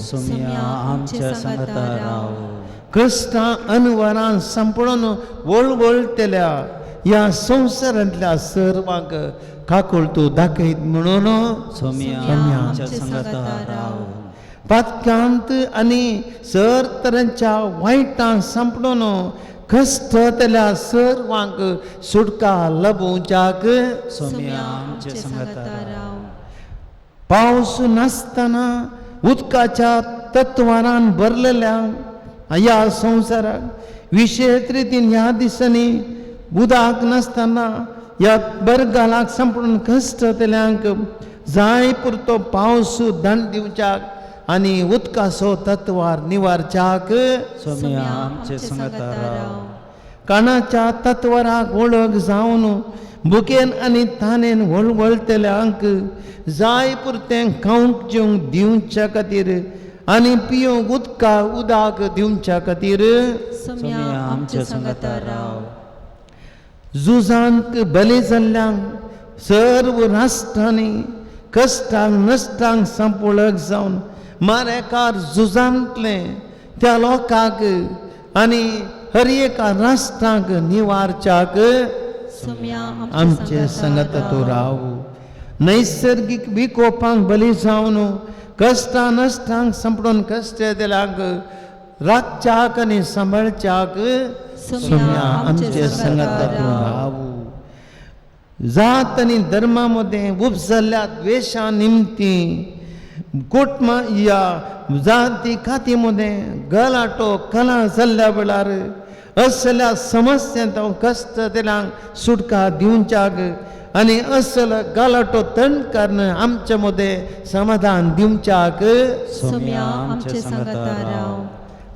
सोम्या आमच्या सांगाता राव. कश्टां अनवरां सांपडून वळवळटल्या ह्या संवसारांतल्या सर्वांक काकूळ तूं दाखयत म्हणून सोम्या आमच्या सांगाता राव. पातकांत आनी सर तरांच्या वायटांक सांपडून कश्ट जातल्या सर्वांक सुटका लभोवच्याक सोम्या आमचे सांगाता राव. पावस नासतना उदकाच्या तत्वारान भरलेल्या ह्या संवसाराक विशेश रितीन ह्या दिसांनी उदक नासतना ह्या बरगालाक संपूर्ण कश्ट जातल्यांक जाय पुरतो पावस दंड दिवच्याक आनी उदकाचो तत्वार निवारच्याक सोम्या आमचे सांगाता राव. काणाच्या तत्वराक वळख जावन भुकेन आनी तानेन वळवळटल्यांक जाय पुरतें खावंक जेवंक दिवच्या खातीर आनी पिवंक उदका उदक दिवच्या खातीर सोम्या आमचे सांगाता राव. झुजांक बली जाल्ल्यांक सर्व राष्ट्रांनी कश्टांक नश्टांक सांपोळक जावन मारेकार झुजांतलें त्या लोकांक आनी हर एका राष्ट्रांक निवारच्याक सोम्या आमचे संगत तूं राव. नैसर्गीक विकोपांक बली जावन कश्टां नश्टांक सांपडून कश्ट दिल्यांक राखच्याक आनी सांबाळच्याक सोम्या आमचे संगत तूं राव. जात आनी धर्मा मदें उपजल्ल्या द्वेशा निमती कुटुंबा ह्या जाती खाती मदें गलाटो कला जाल्ल्या वेळार असल्या समस्यांत हांव कश्ट दिल्यांक सुटका दिवच्याक आनी असल गलाटो थंड करून आमचे मदें समाधान दिवच्याक सोम्या आमचे सांगाता राव.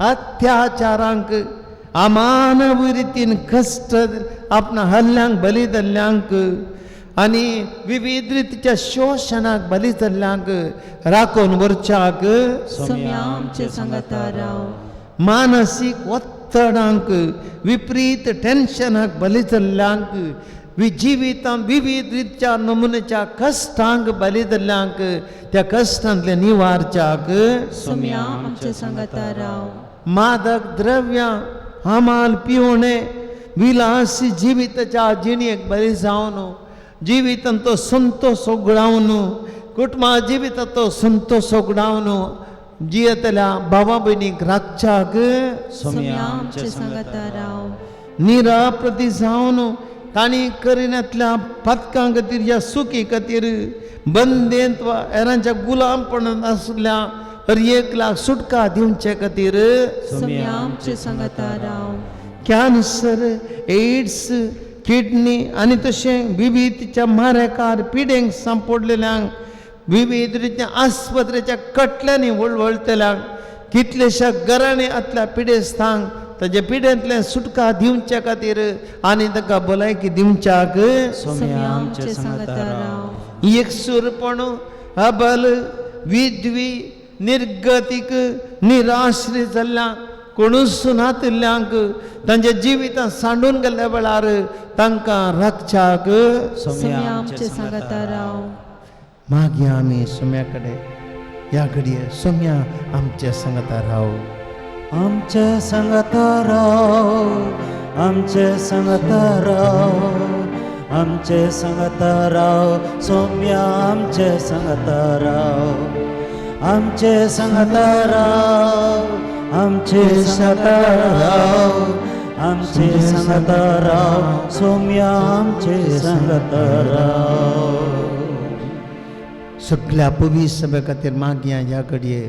अत्याचारांक अमानव रितीन कश्ट आपणा हल्ल्यांक बली जाल्ल्यांक आनी विविध रितीच्या शोशणाक बली जाल्ल्यांक राखून व्हरच्याक सोम्या आमचे सांगाता राव. मानसीक ಒತ್ತಡಾಂक विपरीत टेन्शनाक बली जाल्ल्यांक जिवितांत विविध रितच्या नमुन्याच्या कश्टांक बली जाल्ल्यांक त्या कश्टांतले निवारच्याक सोम्या आमचे सांगाता राव. मादक द्रव्यां हमाल पिवणे विलासी जिविताच्या जिणेक बरी जावन जिवितांत तो संतोष उगडावन कुटुंबा जिवितांत तो संतोष उगडावन जियेतल्या भावा भयणीक राखच्याक सोम्या आमचे सांगाता राव. निराप्रती जावन तांणी करिनातल्या पातकां खातीर ह्या सुखी खातीर बंदेंत वा हेरांच्या गुलामपणांत आसल्या हर एक लाख सुटका दिवचे खातीर सोम्या आमचे सांगाता राव. कॅन्सर एड्स किडनी आनी तशें विविधच्या मारेकार पिडेंक सांपडलेल्यांक विविध रित्या आस्पत्रेच्या कटल्यांनी वळवळटल्यांक कितलेश्या घरांनी आतल्या पिडेस्तांक ताजे पिडेंतल्यान सुटका दिवच्या खातीर आनी ताका भलायकी दिवच्याक सोम्या आमचे सांगाता राव. एकसूरपण अबल विद्वी निर्गतीक निराश्री जाल्ल्यांक कोणूच नातिल्ल्यांक तांच्या जिवितां सांडून गेल्ल्या वेळार तांकां राखच्याक सोम्या आमचे सांगाता राव. मागीर आमी सोम्या कडेन ह्या घडये सोम्या आमचे सांगाता राव. आमचे सांगाता राव, आमचे सांगाता राव, आमचे सांगाता राव, सोम्या आमचे सांगाता राव. आमचे सांगाता राव, आमचे सांगाता राव, आमचे सांगाता राव, सोम्या आमचे सांगाता राव. सगळ्या पवित्र सभे खातीर मागया ह्या घडये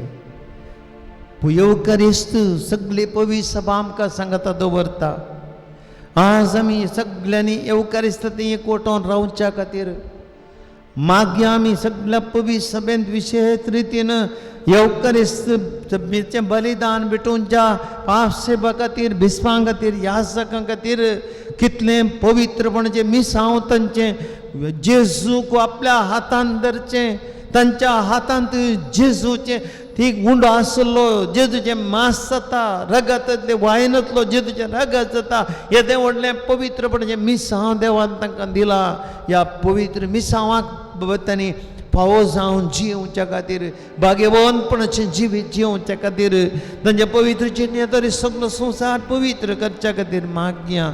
येवकारिस्त सगळे पवित्र सभा आमकां सांगाता दवरता. आज आमी सगळ्यांनी येवकारिस्त ती एकवटोन रावच्या खातीर मागीर आमी सगळ्या पवित्र सभेंत विशेश रितीन येवकारिस्त सभेचें बलिदान भेटोवच्या पाप सेवा खातीर भिस्पां खातीर यासकां खातीर कितलें पवित्रपणाचें मिसांव तांचें जेजूक आपल्या हातान धरचें तांच्या हातांत जेजूचें ती गुंडो आसलो जेजूचें मांस जाता रगतांतलें वायनांतलो जेजूचें रगत जाता येदें व्हडलें पवित्रपणाचें मिसांव देवान तांकां दिलां. ह्या पवित्र मिसांवाक तांणी फावो जावन जियोवच्या खातीर भाग्यवंतपणाचें जिवीत जियोवच्या खातीर तांच्या पवित्र जिणे तरी सगलो संवसार पवित्र करच्या खातीर मागया.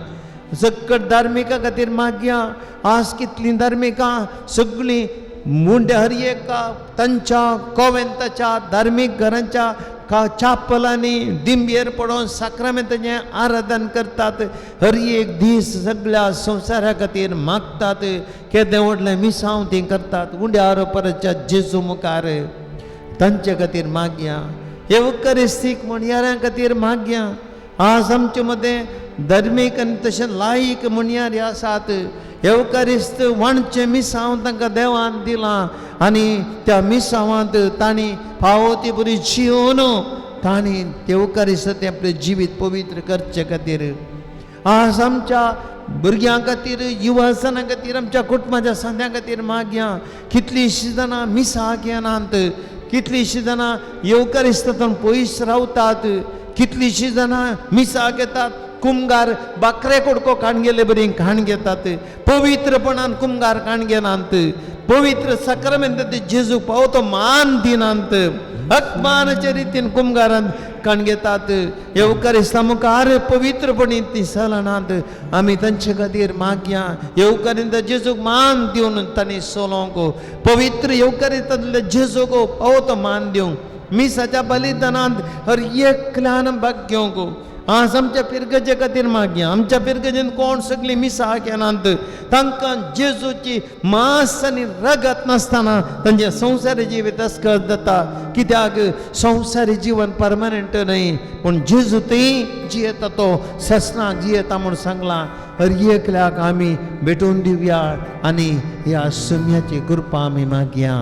सक्कट धार्मिकां खातीर मागया. आज कितलीं धार्मिकां सगळीं मुंड्या हर एका तांच्या कोवेंताच्या धार्मीक घरांच्या चापलांनी दिंबेर पडोवन साक्रामेंताचें आराधन करतात. हर एक दीस सगळ्या संवसारा खातीर मागतात. केदें व्हडलें मिसांव ती करतात. उंड्यार परतच्या जेजू मुखार तांचे खातीर मागया. येवकरिस्तीक म्हणयाऱ्यां खातीर मागया. आज आमचे मदें धर्मीक आनी तशें लायक म्हणयारी आसात. येवकारिस्त वाणचें मिसांव तांकां देवान दिलां आनी त्या मिसांवांत तांणी फावो ती बरी जिवन तांणी येवकारिस्त तें आपलें जिवीत पवित्र करचे खातीर आज आमच्या भुरग्यां खातीर, युवासनां खातीर, आमच्या कुटुंबाच्या संद्यां खातीर मागया. कितलींशीं जाणां मिसाक येनात, कितलींशीं जाणां येवकारिस्तांतून पयस रावतात, कितलींशीं जाणां मिसाक येतात, कुमगार बाकरे कुडको काण गेले बरी खाण घेतात, पवित्रपणान कुमगार काण घेनात, पवित्र साक्रामेंत जेजू पावतो मान दिनात, अपमानाच्या रितीन कुमगारान काण घेतात. येवकारिस्ता मुखार पवित्रपणी ती चलनात. आमी तांचे खातीर मागया. येवकारिस्ता जेजूक मान दिवन तांणी चलोवंक, पवित्र येवकारिस्तांतल्या जेजूक पावतो मान दिवंक, मिसाच्या बलिदानांत हर एकल्यान भाग घेवंक. आज आमच्या पिरगजे खातीर मागया. आमच्या पिरगजेन कोण सगळीं मिसाक येनात, तांकां जेजूची मांस आनी रगत नासतना तांचे संवसारी जिवीत अस्कत जाता. कित्याक संवसारी जीवन परमनंट न्हय, पूण जेजू थंय जियेता, तो ससनाक जियेता म्हूण सांगलां. हर एकल्याक आमी भेटोवन दिवया आनी ह्या सम्याची कृपा आमी मागया.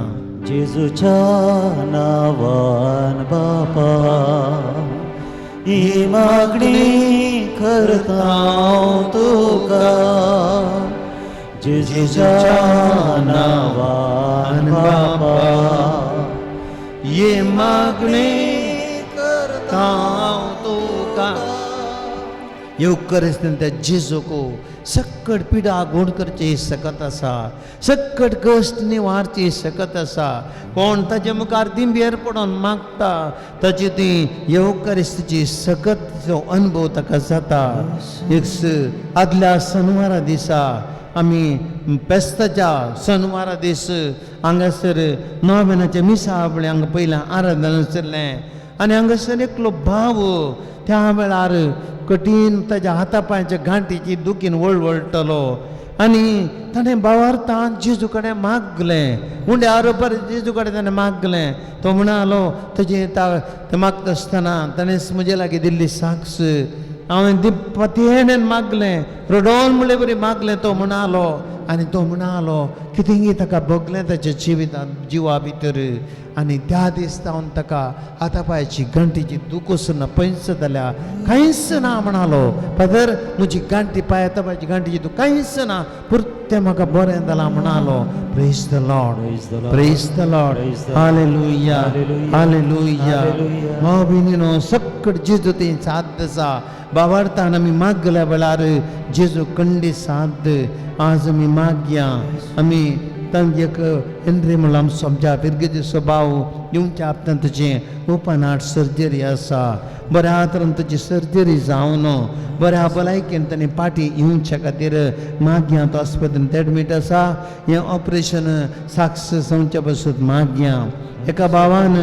जेजूच्या नांवान बापा ही मागणी करता तुका, जेजूच्या नांवान बापा ही मागणी करता तुका. येवकरिस्तान त्या जेजूक सक्कड पिडा गुण करची सकत आसा, सक्कड कश्ट निवारची सकत आसा. कोण ताजे मुखार दिंबेर पडोन मागता ताची ती येवकरिस्ताची सकत जो अनुभव ताका जाता. एक आदल्या सनवारा दिसा आमी पेस्ताच्या सनवारा दीस हांगासर नोवेनाच्या मिसा आपलें हांगा पयलें आराधन आशिल्लें आनी हांगासर एकलो भाव त्या वेळार कठीण ताज्या हाता पांयाच्या गांठीची दुखीन वळवळटलो आनी ताणें भावार्थान जेजू कडेन मागलें. उंड्या बरोबर जेजू कडेन ताणें मागलें. तो म्हणालो तेजे तें मागता आसतना ताणें म्हजे लागीं दिल्ली साक्ष हांवें पतयेन मागलें, रडोन म्हणले बरी मागलें. तो म्हणालो आनी तो म्हणालो कितेंगी ताका भोगलें ताच्या जिवितांत जिवा भितर आनी त्या दीस जावन ताका हाता पांयाची गांठीची दूख ना पयस जाल्या, कांयच ना म्हणालो. फादर म्हजी गांठी पांय हाता पांयाची गांठीची दूख कांयच ना, पुरतें म्हाका बरें जालां म्हणालो. Praise the Lord, praise the Lord, hallelujah, hallelujah. भाव भयणीनो सक्कड जेजू थंय साथ आसा. बाबार्थान आमी मागल्या वेळार जेजू कंडी साथ आज आमी मागया. आमी तांचे एक हेनरी म्हणलो आमचो आमच्या फिरगेचो स्वभाव येवच्या आपणान तुजें ओपन हार्ट सर्जरी आसा. बऱ्या तरेन तुजी सर्जरी जावन बऱ्या भलायकेन ताणें पाटी येवच्या खातीर मागया. तो आस्पत्रेंत एडमीट आसा. हें ऑपरेशन साक्ष जावच्या पासून मागया. एका भावान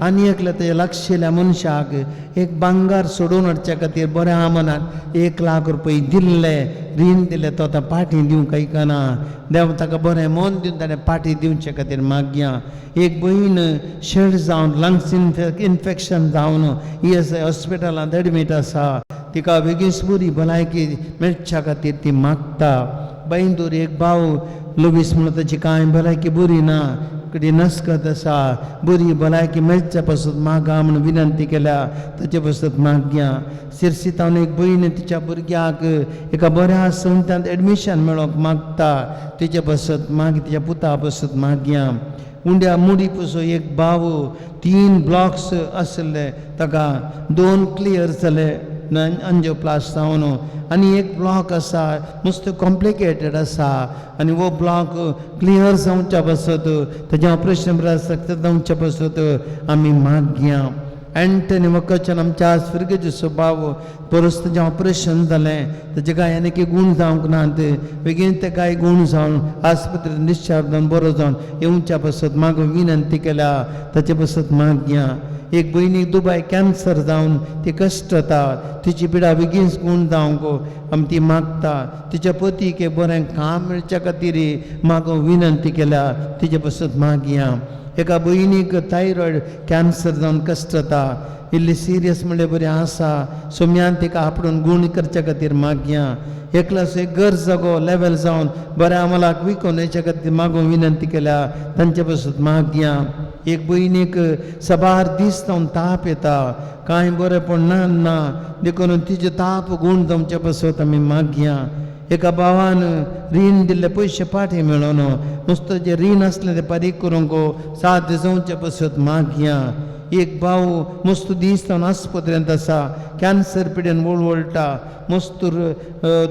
आनी एकल्या तेज्या लागशिल्ल्या मनशाक एक भांगर सोडून हाडच्या खातीर बऱ्या मनान 1 लाख रुपये दिल्ले, रीण दिलें. तो आतां पाटी दिवंक आयकना. देव ताका बरें मन दिवन ताणें पाटी दिवचे खातीर मागया. एक भयण शेड जावन लंग्स इन्फेक्शन जावन ESI हॉस्पिटलांत एडमीट आसा. तिका बेगीन बरी भलायकी मेळच्या खातीर ती मागता. बैंदूर एक भाव लुवीस म्हणून ताची कांय भलायकी बरी ना, कडेन नस्कत आसा. बरी भलायकी मेळच्या पासून मागा म्हूण विनंती केल्या, ताचे पासून मागया. सिरसीतावन एक भयण तिच्या भुरग्याक एका बऱ्या संस्थांत एडमिशन मेळोवंक मागता, तिचे पासत मागीर तिच्या पुता पासत मागया. उंड्या मुडी पसो एक भाव 3 ब्लॉक्स आशिल्ले, ताका 2 क्लियर जाले अंजियोप्लास्ट जावन आनी एक ब्लॉक आसा मस्त कॉम्प्लिकेटेड आसा आनी हो ब्लॉक क्लियर जावच्या पासत ताजें ऑपरेशन सक्सेस जावच्या पासत आमी मागया. एंटनी मकचन आमच्या फिरगेचो स्वभाव परस तेजें ऑपरेशन जालें तेजे गाय आनी की गूण जावंक ना ते बेगीन ते गाय गूण जावन आस्पत्रेंत डिस्चार्ज जावन बरो जावन येवच्या पासत मागून विनंती केल्या ताचे पासत मागया. एक भयणीक दुबाय कॅन्सर जावन ती कश्टता तिची पिडा बेगीन गूण जावंक आमी ती मागता. तिच्या पतीक एक बरें काम मेळच्या खातीर मागून विनंती केल्या तिचे पासत मागया. एका भयणीक थायरॉयड कॅन्सर जावन कश्टता इल्ली सिरियस म्हणल्यार बरी आसा सोम्यान तिका आपणून गूण करच्या खातीर मागया. एकलास एक घर जागो लेवल जावन बऱ्या अमलाक विकोन हेच्या खातीर मागून विनंती केल्या तांचे पासत मागया. एक भयणीक सबार दीस जावन ताप येता कांय बरें ना ना देखून तिचे ताप गूण जावचे पासत आमी मागया. एका भावान रीण दिल्ले पयशे फाटीं मेळोन नुस्तें जें रीण आसलें तें फारीक करूंक साथ जावचे पासत मागया. एक भाव मस्त दीस जावन आस्पत्रेंत आसा कॅन्सर पिडेन वळवळटा मस्त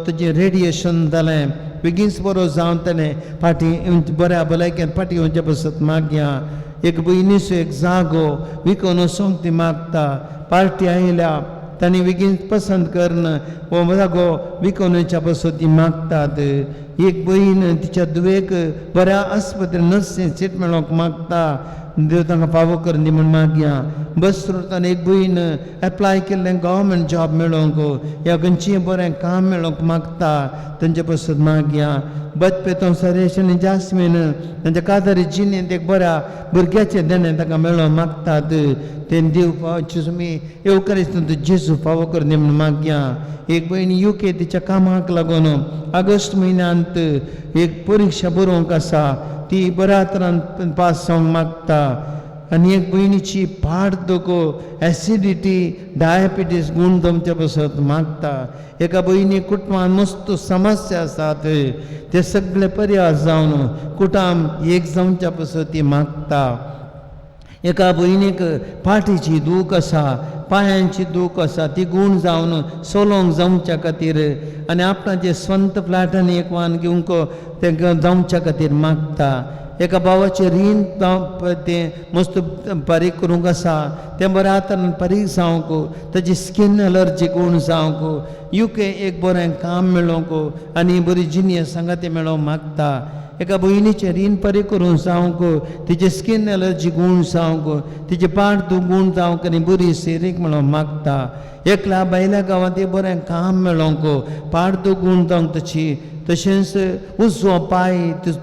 तेजें रेडिएशन जालें बेगीनच बरो जावन तेणें फाटीं बऱ्या भलायकेन फाटीं येवचे पासत मागया. एक भयणीचो एक जागो विकून वचोंक ती मागता पार्टी आयल्या तांणी बेगीन पसंत करून हो जागो विकून वयच्या पासत ती मागतात. एक भयण तिच्या धुवेक बऱ्या आस्पत्रेंत नर्सींग सीट मेळोवंक मागता देव तांकां फावो करून दी म्हूण मागया. बस रोतान एक भयण एप्लाय केल्लें गव्हर्मेंट जॉब मेळोवंक ह्या खंयचीय बरें काम मेळोवंक मागता तांचे पासत मागया. बचपेतो सरेश आनी जास्मीन तांच्या कादारी जिणेंत एक बऱ्या भुरग्याचें देणें तांकां मेळोवंक मागतात तें देव तुमी येवकारीस्त जेजू फावो करून दी म्हूण मागया. एक भयण युके तिच्या कामाक लागून ऑगस्ट म्हयन्यांत एक परिक्षा बरोवंक आसा ती बऱ्या तरान पास जावंक मागता. आनी एक भयणीची पाड दुखो एसिडिटी डायबिटीस गूण जमचे पासत मागता. एका भयणी कुटुंबान मस्त समस्या आसात ते सगळे पर्याय जावन कुटुंब एक जावच्या पासत ती मागता. एका भयणीक फाटीची दूख आसा पांयांची दूख आसा ती गूण जावन सोलोंक जावच्या खातीर आनी आपणाचे स्वंत फ्लॅटांनी एक वान घेवंक तेंकां जावच्या खातीर मागता. एका भावाचें रीण तें मस्त फारीक करूंक आसा तें बऱ्या हातान फारीक जावंक ताची स्कीन एलर्जी गूण जावंक युके एक बरें काम मेळोवंक आनी बरी जिनियस सांगाती मेळोवंक मागता. एका भयणीचें रीण फारीक करूंक जावंक तिची स्कीन एलर्जी गूण जावंक तिचे पाट दूख गूण जावंक आनी बरी सेरीक मेळोवंक मागता. एकल्या बायल्या गांवांत एक बरें काम मेळोवंक पाट दूख गूण जावंक तशी तशेंच उजवो पांय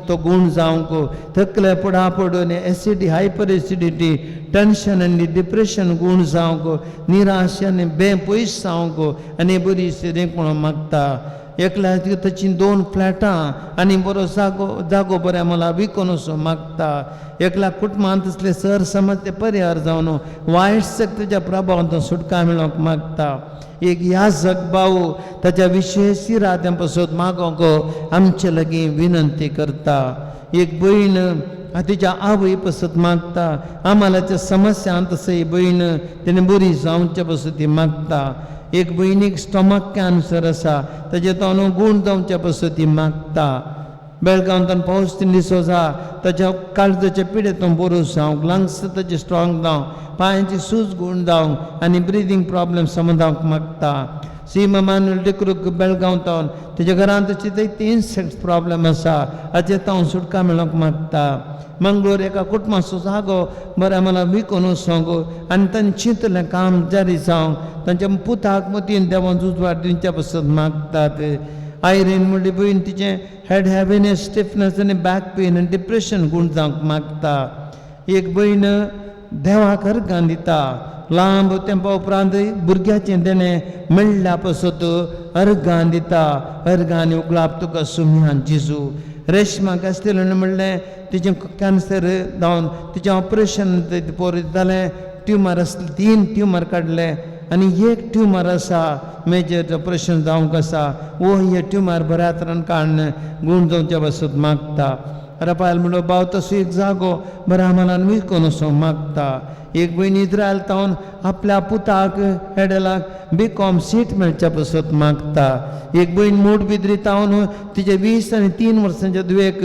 तो गूण जावंक तकले पडापड आनी एसिडी हायपर एसिडिटी टेंशन आनी डिप्रेशन गूण जावंक निराश आनी बें पयस जावंक आनी बरी सेरीक म्हणून मागता. एकल्या ताची 2 फ्लॅटां आनी बरो जागो जागो बऱ्या मला विकून असो मागता. एकल्या कुटुंबांत तसले सर समज ते परिहार जावन वायट शक्तीच्या प्रभावांत सुटका मेळोवंक मागता. एक याजक भाव ताच्या विशेश इराद्यां पासत मागोवंक आमचे लागीं विनंती करता. एक भयण तिच्या आवय पासत मागता आम्हालाच्या समस्यांत तसय भयण तेणें बरी जावचे पासत ती मागता. एक भयणीक स्टॉमक कॅन्सर आसा ताजे तो गूण जावचे पासत ती मागता. बेळगांवांत पावस डिसोजा ताच्या काळजाच्या पिडेंत बरो जावंक लंग्स ताचे स्ट्रॉंग जावंक पांयांची सूज गूण जावंक आनी ब्रिदींग प्रॉब्लम समजावंक मागता. सीमा मानुएल डिक्रूक बेळगांव तावन तेज्या घरांत ताची इन्सेक्ट प्रॉब्लम आसा हाचेर तावन सुटका मेळोवंक मागता. मंगळूर एका कुटुंबाचो जागो बऱ्या मला विकून वचोंक आनी तांणी चिंतलें काम जारी जावंक तांच्या पुताक मतीन देवान उजवाड दिवच्या पासत मागतात. आयरीन म्हणली भयण तिचें हेड हेविनेस स्टिफनस आनी बॅक पेन आनी डिप्रेशन गूण जावंक मागता. एक भयण देवाक अर्गां दिता लांब तेंपा उपरांत भुरग्याचें देणें मेळ्ळ्या पासत अर्गां दिता. अर्गांनी उगलाप तुका सुम्यान जेजू. रेशमा कास्तेलोन म्हणलें तिचें कॅन्सर जावन तिचें ऑपरेशन पोर जालें ट्युमर आसलें 3 ट्युमर काडले आनी एक ट्युमर आसा मेजर ऑपरेशन जावंक आसा वो हे ट्युमर बऱ्या तरान काडून गूण जावच्या पासत मागता. रपायल म्हणलो भाव तसो एक जागो बऱ्या मनान विकून असो मागता. एक भयण इज्रायल तावन आपल्या पुताक हेडलाक बी.कॉम सीट मेळच्या पासत मागता. एक भयण मूड बिद्री तावन तिचे 20 आनी 3 वर्सांच्या धुवेक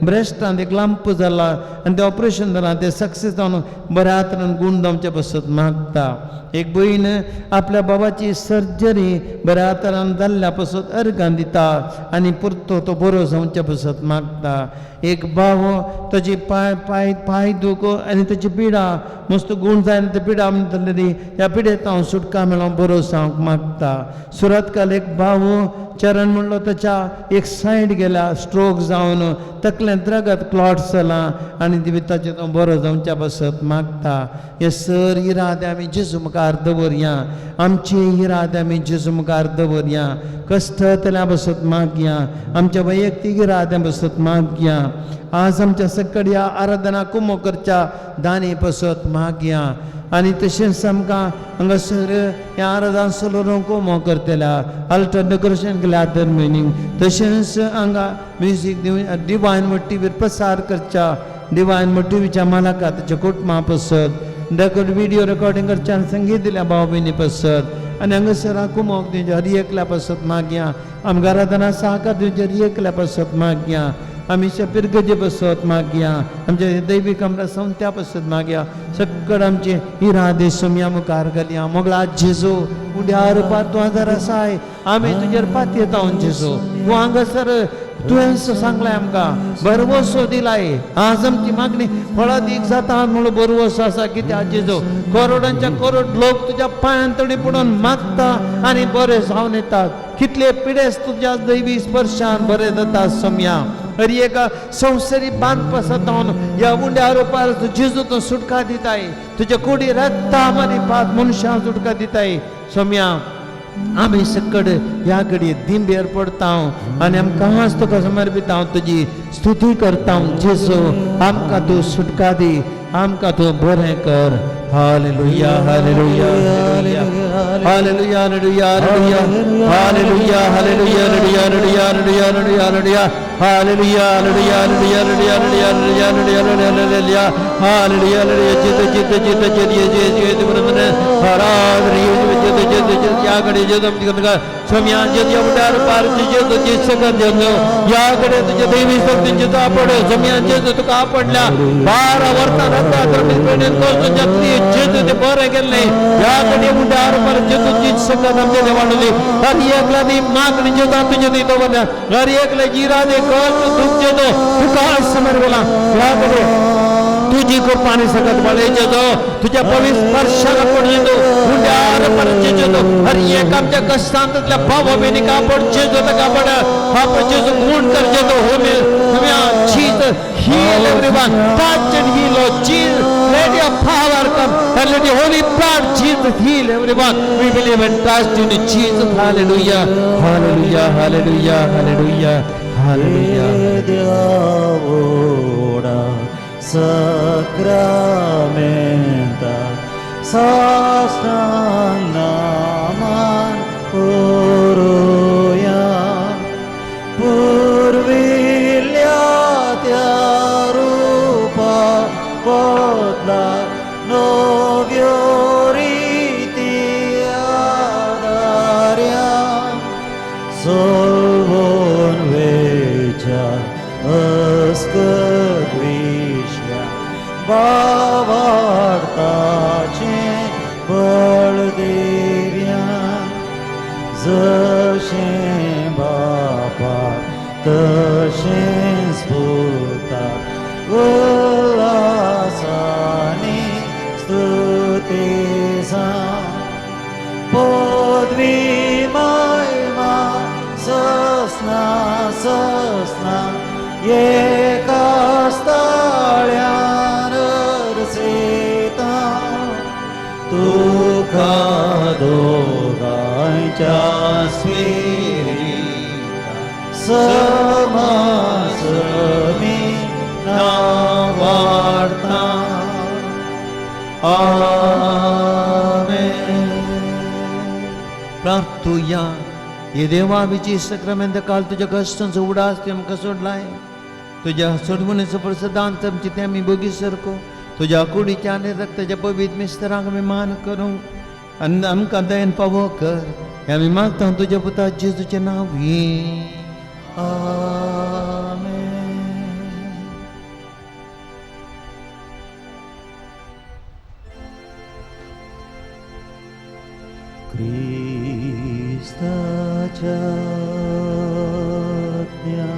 ब्रेस्टांत एक लांप जाला आनी तें ऑपरेशन जालां, तें सक्सेस जावन बऱ्या तरेन गूण जावच्या पासत मागता. एक भयण आपल्या बाबाची सर्जरी बऱ्या तरान जाल्ल्या पासत अर्गां दिता आनी परतो तो बरो जावच्या पासत मागता. एक भाव ताजी पांय पांय पांय दूख आनी ताची पिडा मस्त गूण जायना, ते पिडा म्हणटली ह्या पिडेंत हांव सुटका मेळोवंक बरो जावंक मागता. सुरतकाल एक भाव चरण म्हणलो ताच्या एक सायड गेल्या, स्ट्रोक जावन तकलेंत रगत क्लॉट जालां आनी ताचें तो बरो जावच्या पासत मागता. हे सर इरादे आमी जेजू मुखार दवरया, आमचे इरादे आमी जेजू मुखार दवरया. कश्ट जातल्या पासत मागया, आमच्या वैयक्तीक इराद्यां पासत मागया. आज आमच्या सकड्या आराधना कुमो करच्या दानी पासत मागया. आनी तशेंच आमकां हांगासर ह्या आराधना सलोरून कुमो करतल्या अल्टर डेकोरेशन केल्या आदर मिनींग, तशेंच हांगा म्युजीक डिवायन टिवीर प्रसार करच्या डिवायन टिवीच्या मालका ताच्या कुटुंबा पासत, रेकॉर्ड व्हिडिओ रेकॉर्डिंग करच्या आनी संगीत दिल्या भाव भयणी पासत आनी हांगासर कुमोक दिवच्या हर एकल्या पासत मागया. आमकां आराधना सहकार दिवच्या हर एकल्या पासत मागया. आमी पिरगजे पासत मागया, आमच्या दैवीक आमकां संत्या पासत मागया. सगळं आमचे इरादे सोमया मुखार घालया. मोगळा जेजू उड्यार पार तूं आदार आसाय, आमी तुजेर पातयेता जेजू. तूं हांगासर तुवें सांगलाय आमकां भरवसो दिलाय. आज आमची मागणी फळादीक जाता म्हणून भरवसो आसा. कित्याक जेजू करोडांच्या करोड लोक तुज्या पांयान तडी पडून मागता आनी बरे जावन येतात. कितले पिडेस तुज्या दैवी स्पर्शान बरे जाता सोमया. हर एका संवसारी बांदपासत ह्या उंड्या रोपार जेजू तूं सुटका दिताय. तुज्या कुडी रक्ता आनी पात मनशां सुटका दिताय सोमया. आमी सकड ह्या घडये दिंबेर पडता आनी आमकां तुका समर्पिता, तुजी स्तुती करता. जेजू आमकां तूं सुटका दी, आमकां तूं बरें कर. Hallelujah, hallelujah, hallelujah, hallelujah, hallelujah, hallelujah, hallelujah, hallelujah, hallelujah, hallelujah, hallelujah, hallelujah, hallelujah, hallelujah, hallelujah, hallelujah. जित जित जित जित जित जित जित याकडे सोमया जेजू उड्यार पार जेजू जित जेजू याकडे तुझ्या दैवी शक्तींची आपण सोमया जेजू तुका आपडल्या 12 वर्सां जेजू ते बरें केल्लें. याकडे उड्यार पार जेजू जित सकत आमच्या देवाणली हर एकला ती मागणी जेजू तुझ्या ती दवरल्या. हर एकले इरादे कष्ट दुःख जेजू तुका समर्पला. याकडे तुझी कृपा सकत बळे जेजू तुझ्या पवित्र स्पर्शाला पण जेजू उड्यार पार जेजू हर एक आमच्या कष्टांतल्या भावा भयणी कापड जेजू कापड आपण जेजू गुण कर जेजू. होमे Jesus heal everyone, touch and heal, Lord Jesus. Let your power come and let your holy blood, Jesus, heal everyone. We believe and trust in Jesus. Hallelujah, hallelujah, hallelujah, hallelujah, hallelujah. Sacramenta sastanaman puruya purvilya rupa podla novyo riti adarya solvon veja askadvishya भावार्थाचे बळदेव्या जशें बापा तशेंच पुता उल्हासानी स्तुती जावं पदवी महिमा ससना ससना एका स्थाळ्यान अर्सिता तुका दोगांच्या स्पिरिता समासमी नावार्ता. आमेन. प्रार्थुया. हे देवा, आमची सक्रामेंत काल तुज्या कश्टांचो उडास तुवें आमकां सोडलाय. तुज्या सोडवणेचो प्रसादान आमची ते आमी बोगी सारको तुज्या कुडीच्या आनी रक्ताच्या पवित्र मिस्तरांक आमी मान करूंक आनी आमकां दयन पावो कर. हें आमी मागता तुज्या पुता जेजूचें नांव. आमेन. क्रिस्ताच्या आज्ञा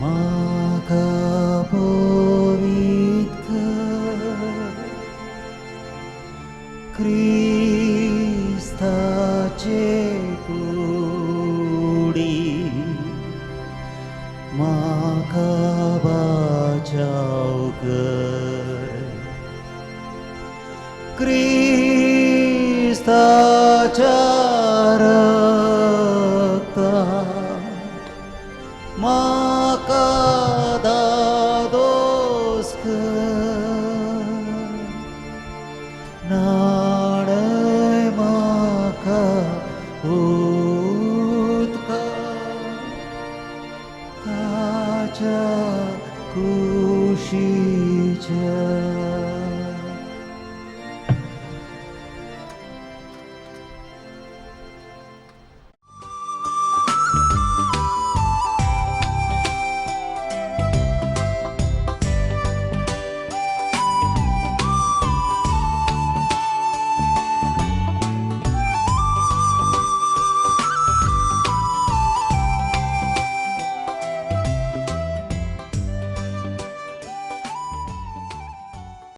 म्हाका पवित्र कर, क्रिस्ताचे कुडी म्हाका बाचाव कर, क्रिस्ताच्या रक्ता म्हाका दादोस कर, नाडय म्हाका